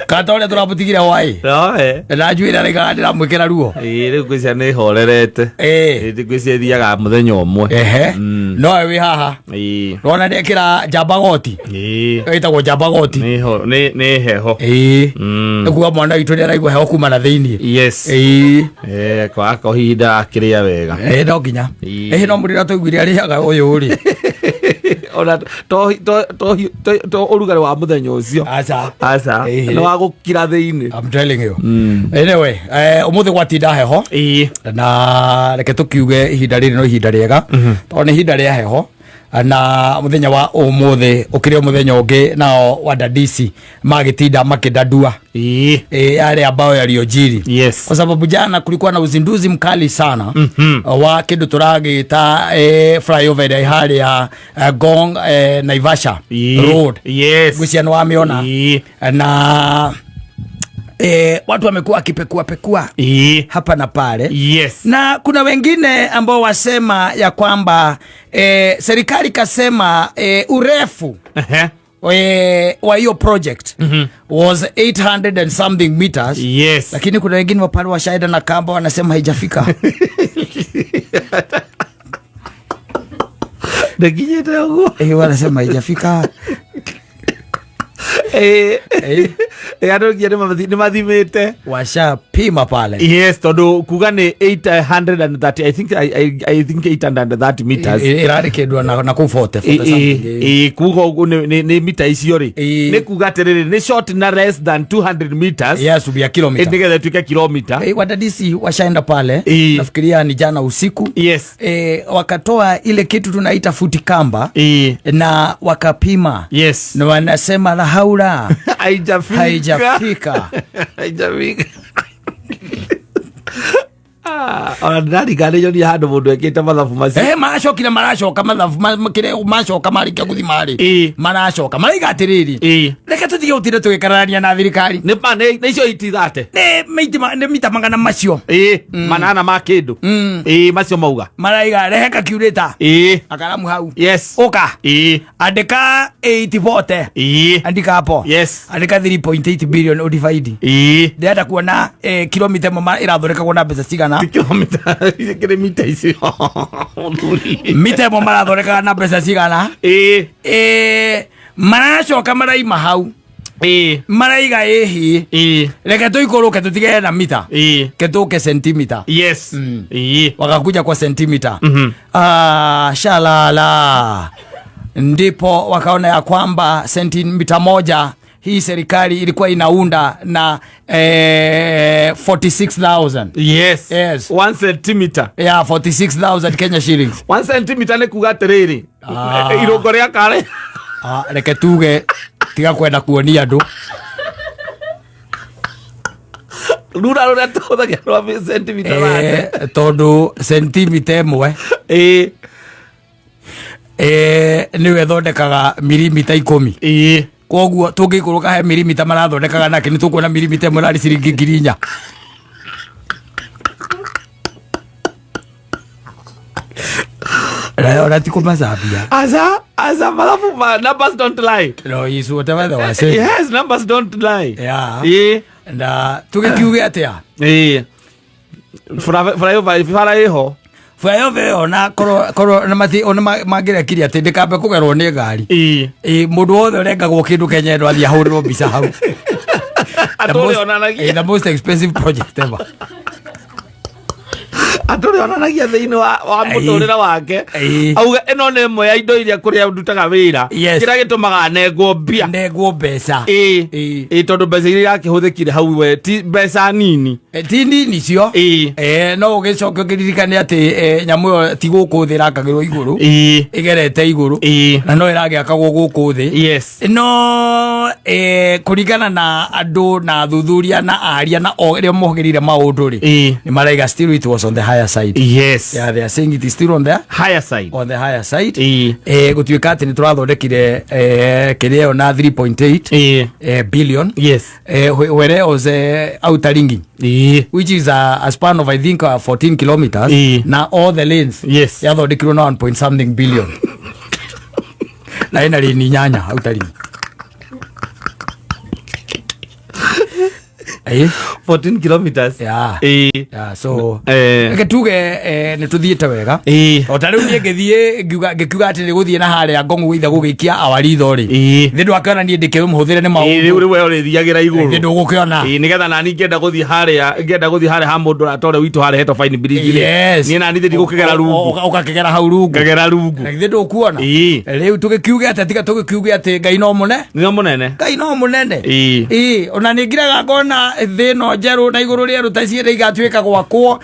A: Kata ũrĩa tũramũtigire hwaĩ.
B: Noe.
A: Na njuĩrĩ araigaga ndĩramwĩkĩra ruo.
B: Ĩĩ rĩu ngwĩciria nĩ horerete.
A: Ĩĩ.
B: Ĩĩ ngwĩciria ĩthiaga mũthenya ũmwe.
A: Ehe. Nowe wĩ haha.
B: Ĩĩ.
A: Rona nĩekĩra njamba goti.
B: Ĩĩ.
A: Ĩtagwo njamba goti.
B: Nĩ ho nĩ nĩ heho.
A: Ĩĩ. Nĩ kuga mwana witũ nĩ araigua heho kuma na thĩiniĩ.
B: Yes.
A: Ĩĩ.
B: Eh kwa ko ihinda akĩrĩa wega.
A: Ĩĩ no nginya.
B: Ĩĩ.
A: Ĩĩ no mũrĩra tũiguire arĩaga ũyũ rĩ.
B: Ona to to to to- to ũrugarĩ wa mũthenya ũcio.
A: Aca.
B: Aca.
A: Ĩĩ.
B: Nĩ wa gũkira thĩinĩ.
A: I'm telling you. Anyway, ũmũthĩ gwatinda heho.
B: Ĩĩ.
A: Na reke tũkiuge ihinda rĩrĩ no ihinda rĩega tondũ nĩ ihinda rĩa heho na mũthenya wa ũmũthĩ ũkĩrĩ o mũthenya ũngĩ nao wadadisi magĩtinda makĩdadua
B: Ĩĩ.
A: Yale ambayo yaliyojiri.
B: Yes.
A: Kwa sababu jana kulikuwa na uzinduzi mkali sana wa kindu turagita flyover ĩrĩa harĩa Ngong Naivasha
B: Ĩĩ.
A: Road.
B: Yes.
A: Ngwĩciria nĩ wamĩona.
B: Ĩĩ.
A: Na watu wamekuwa wakipekua pekua
B: Ĩĩ.
A: hapa na pale.
B: Yes.
A: Na kuna wengine ambao wasema ya kwamba serikali kasema urefu
B: Ehe.
A: wa hiyo project was 800 and something meters.
B: Yes.
A: Lakini kuna wengine wapale washaenda na kamba wanasema haijafika.
B: Ndakinyĩte ũguo.
A: Wanasema haijafika.
B: Ĩĩ. Ĩĩ andũ nginya nĩ mathimĩte.
A: Washapima pale.
B: Yes, tondũ kuga nĩ 830 I think I think 830 meters.
A: Ĩrarĩ kĩndũ na kũu 40, 40
B: Ĩ-
A: something,
B: ĩ- ĩ, kuga ũguo nĩ mita icio rĩ
A: Ĩ.
B: nĩ kuga atĩrĩrĩ nĩ short na less than 200 meters.
A: Yes, to be a kilometer.
B: Nĩgetha ĩtuĩke kilomita.
A: Wadadisi washaenda pale. Nafikiria ni jana usiku.
B: Yes.
A: Wakatoa ile kitu tunaita futi kamba
B: Ĩ.
A: na wakapima.
B: Yes.
A: Na wanasema la haula.
B: Haijafika.
A: Haijafika.
B: Haijafika. Ah, ona ndĩrarigana nyonia handũ mũndũ ekĩte mathabu macio.
A: Maracokire maracoka mathabu kĩrĩa macoka marĩkia gũthima rĩ.
B: Ĩ.
A: Maracoka maraiga atĩrĩrĩ.
B: Ĩ.
A: Reke tũtige gũtinda tũgĩkararania na thirikari.
B: Nĩ ma nĩ icio itithate.
A: Nĩ nĩ mita magana macio.
B: Ĩ, manana ma kĩndũ. Ĩ, macio mauga.
A: Maraiga rehe calculator.
B: Ĩ.
A: Akaramu hau.
B: Yes.
A: Ũka.
B: Ĩ.
A: Andĩka 8 vote.
B: Ĩ.
A: Andĩka hapo.
B: Yes.
A: Andĩka 3.8 billion ũdivaidi.
B: Ĩ.
A: Ndĩrenda kuona kilomita ĩmwe ĩrathondekagwo na mbeca cigana.
B: Kilomita kĩrĩ mita icio. Mũthuri.
A: Mita ĩmwe marathondekaga na mbeca cigana.
B: Ĩ.
A: Maracoka maraima hau.
B: Ĩ.
A: Maraiga ĩhi.
B: Ĩ.
A: Reke tũikũrũke tũtigere na mita.
B: Ĩ.
A: Ke tũke sentimita.
B: Yes. Ĩ.
A: Wakakuja kwa sentimita. Shalala. Ndipo wakaona ya kwamba sentimita moja hii serikali ilikuwa inaunda na 46,000.
B: Yes.
A: Yes.
B: 1 centimeter.
A: Yeah, 46,000 Kenya shillings.
B: 1 centimeter nĩ kuga atĩrĩrĩ. Irũngo rĩa kare.
A: Reke tuge tiga kwenda kuonia andũ.
B: Rura rũrĩa tũhũthagĩra rwa centimeter nane.
A: Tondũ sentimita ĩmwe.
B: Ĩ.
A: Nĩyo ĩthondekaga mirimita 10.
B: Ĩ.
A: Koguo tũngĩikũrũka he mirimita marathondekaga nake nĩ tũkuona mirimita ĩmwe ĩrarĩ ciringi 4,000. Ona ti kũmacambia.
B: Aca, mathabu ma, numbers don't lie.
A: No, is whatever they were saying.
B: Yes, numbers don't lie.
A: Yeah.
B: Ĩ.
A: Na tũgĩkiuge atĩa?
B: Ĩ. Flyover bara ĩho.
A: Flyover ĩyo na korwo na mati ona mangĩrekirie atĩ ndĩkambe kũgerwo nĩ ngari.
B: Ĩ.
A: Ĩ, mũndũ wothe ũrengagwo kĩndũ Kenya ĩno athiĩ ahũrĩrwo mbica hau.
B: Atũre onanagia.
A: The most expensive project ever.
B: Atũre onanagia thĩinĩ wa mũtũrĩre wake. Auga ĩno nĩ ĩmwe ya indo iria kũrĩa ndutaga wĩra.
A: Yes.
B: Kĩrĩa gĩtũmaga nengwo mbia.
A: Nengwo mbeca.
B: Ĩ.
A: Ĩ.
B: Ĩ, tondũ mbeca iria irakĩhũthĩkire hau we ti mbeca nini.
A: Ti nini cio.
B: Ĩ.
A: No ũgĩcoke ũkĩririkane atĩ nyamũ ĩyo ti gũkũ thĩ ĩrakagĩrwo igũrũ.
B: Ĩ.
A: Ĩgerete igũrũ.
B: Ĩ.
A: Na no ĩragĩakagwo gũkũ thĩ.
B: Yes.
A: No kũringana na andũ na athuthuria na aria na arĩa mohĩgĩrĩire maũndũ rĩ.
B: Ĩ.
A: Nĩ maraiga still it was on the higher side.
B: Yes.
A: Yeah, they are saying it is still on the
B: higher side.
A: On the higher side.
B: Ĩ.
A: Gũtuĩka atĩ nĩ tũrathondekire kĩrĩa ĩyo na 3.8
B: Ĩ.
A: Billion.
B: Yes.
A: Whereas outer ringing.
B: Ĩ.
A: Which is a span of I think 14 kilometers.
B: Ĩ.
A: Na all the lanes.
B: Yes.
A: Yathondekirwo na 1 point something billion. Na ĩna lane 8 outer ring.
B: 14 kilometers.
A: Yeah.
B: Ĩĩ.
A: Yeah, so
B: Eh.
A: reke tuge nä tå thiä te wega.
B: Ĩĩ.
A: O ta rä u niä ngä thiä ngĩkiuga atä nä gå thiä na harä a ngong'u ithe gå gä ikia awaritho rä
B: Ĩĩ.
A: thä ndwakĩona niä ndä kä må hå thä re nä
B: Ĩĩ, rĩu
A: maå
B: rĩu we ũrĩthiagĩra igũrũ.
A: thä ndå gå kä ona.
B: Ĩĩ, nĩgetha nani ngĩenda gũthiĩ harĩa, ngĩenda gũthiĩ harĩa ha mũndũ ũrĩa witũ harĩa hetwo Fine Bridge rĩ.
A: Yes.
B: Niĩ nani thĩ ndigũkĩgera rungu.
A: Ũgakĩgera hau rungu.
B: Ngagera rungu.
A: Na githĩ ndũkuona?
B: Ĩĩ.
A: Rĩu tũgĩkiuge atĩa tiga tũgĩkiuge atĩ Ngai no mũne
B: Nĩo mũnene.
A: Ngai no mũnene.
B: Ĩĩ.
A: Ĩĩ, ona nĩ ngiraga ngona thĩ ĩno njerũ na igũrũ rĩerũ ta ciĩrĩ igatuĩka gwakwo,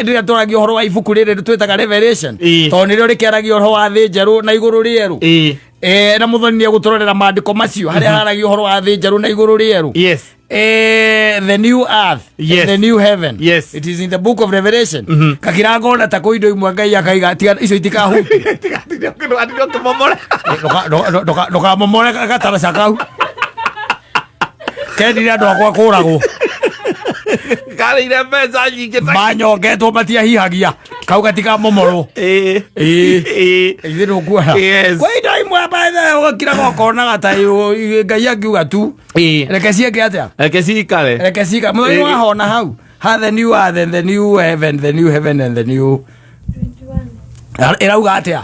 A: rĩrĩa tũragia ũhoro wa ibuku rĩrĩ twĩtaga Revelation,
B: Ĩĩ.
A: tondũ nĩrĩo rĩkĩaragia ũhoro wa thĩ njerũ na igũrũ rĩerũ.
B: Ĩĩ.
A: Na mũthoni nĩ egũtũrorera maandĩko macio harĩa haragia ũhoro wa thĩ njerũ na igũrũ rĩerũ.
B: Yes.
A: The new earth
B: Yes.
A: the new heaven.
B: Yes.
A: It is in the book of Revelation. Kakira ngona ta kå indo imwe Ngai akaiga tiga icio itikahuti.
B: Atiga ũkĩmomora.
A: Ndũkamomore gataraca kau kendire andå akwa kå ragwo.
B: Karĩire mbeca nyingĩ ta
A: Manyongetwo matiahihagia kau gatikamomorwo.
B: Ĩĩ.
A: Ĩĩ.
B: Ĩĩ.
A: Ithe ndũkuona?
B: Yes.
A: Kwĩ indo imwe ũgakiraga ũkonaga ta Ngai angiuga tu
B: Ĩĩ.
A: reke ciĩke atĩa.
B: Reke cikare.
A: Reke cika mũthenya
B: Ĩĩ.
A: wahona hau ha the new earth and the new heaven, the new heaven and the new ĩrauga atĩa?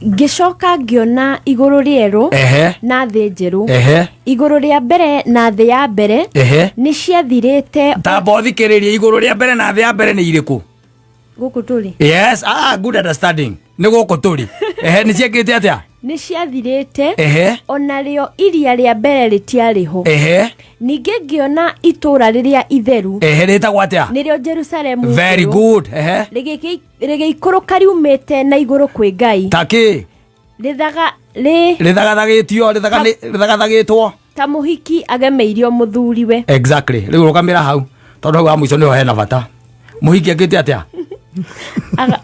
E: Ngĩcoka ngĩona igũrũ rĩerũ na thĩ njerũ, igũrũ rĩa mbere na thĩ ya mbere nĩ ciathirĩte.
A: Tamba ũthikĩrĩrie, igũrũ rĩa mbere na thĩ ya mbere nĩ irĩkũ?
E: Gũkũ tũrĩ.
A: Yes, ah, good understanding, nĩ gũkũ tũrĩ. Ehe, nĩ ciĩkĩte atĩa?
E: Nĩ ciathirĩte, onarĩo iria rĩa mbere rĩtiarĩ ho. Ningĩ ngĩona itũũra rĩrĩa itheru,
A: Ehe, rĩtagwo atĩa?
E: Nĩrĩo Jerusalemu
A: Very
E: njerũ,
A: good. Ehe.
E: Rĩgĩikũrũka riumĩte na igũrũ kwĩ Ngai,
A: Takĩ?
E: Rĩthaga rĩ
A: Rĩthagathagĩtio, rĩthagathagĩtwo
E: ta mũhiki agemeirio mũthuriwe.
A: Exactly. Rĩu rũgamĩra hau tondũ hau wa mũico nĩho hena bata. Mũhiki akĩte atĩa?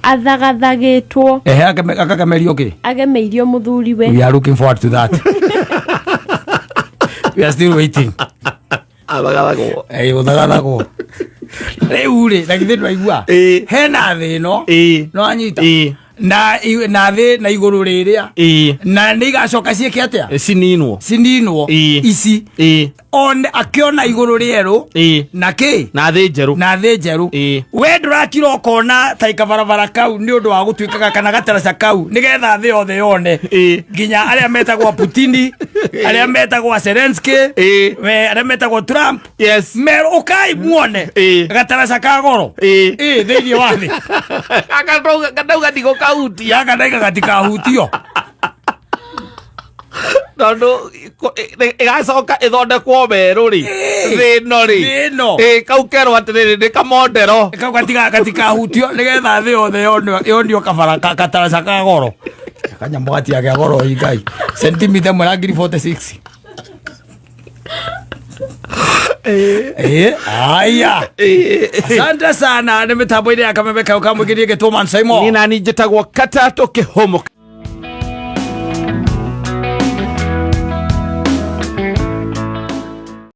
E: Athagathagĩtwo.
A: Ehe, akagemerio kĩ?
E: Agemeirio mũthuriwe.
A: We are looking forward to that. We are still waiting.
B: Athagathagwo.
A: Gũthagathagwo rĩu rĩ, na githĩ ndwaigua?
B: Ĩĩ.
A: Hena thĩ ĩno.
B: Ĩĩ.
A: No anyita
B: Ĩĩ.
A: na thĩ na igũrũ rĩrĩa
B: Ĩĩ.
A: na nĩ igacoka ciĩke atĩa?
B: Cininwo.
A: Cininwo.
B: Ĩĩ.
A: Ici
B: Ĩĩ.
A: one akĩona igũrũ rĩerũ
B: Ĩĩ.
A: na kĩ?
B: Na thĩ njerũ.
A: Na thĩ njerũ.
B: Ĩĩ.
A: We ndũrakira ũkona ta ikabarabara kau nĩ ũndũ wa gũtuĩkaga kana gataraca kau nĩgetha thĩ yothe yone,
B: Ĩĩ.
A: nginya arĩa metagwo Putini, arĩa metagwo Zelensky,
B: Ĩĩ.
A: we arĩa metagwo Trump,
B: Yes.
A: merwo ũkai muone
B: Ĩĩ.
A: gataraca ka goro.
B: Ĩĩ.
A: Ĩĩ, thĩinĩ wa thĩ.
B: Akandauga ndigũkahutia.
A: Gaka ndaiga gatikahutio.
B: Tondũ ĩgacoka ĩthondekwo werũ rĩ, thĩ ĩno rĩ.
A: Thĩ ĩno.
B: Ĩ, kau kerwo atĩrĩrĩ nĩ kamondero.
A: Kau gatikahutio nĩgetha thĩ yothe yonio kabara kataraca ka goro. Kanyamũ gatiagĩa goro ĩ Ngai, sentimita ĩmwe na ngiri 46. Ĩ, aya, asante sana nĩ mĩtambo-inĩ ya kameme kau kamũingĩrie gĩtwo Man Saimo.
B: Niĩ nani njĩtagwo Kata tũkĩhũmũka.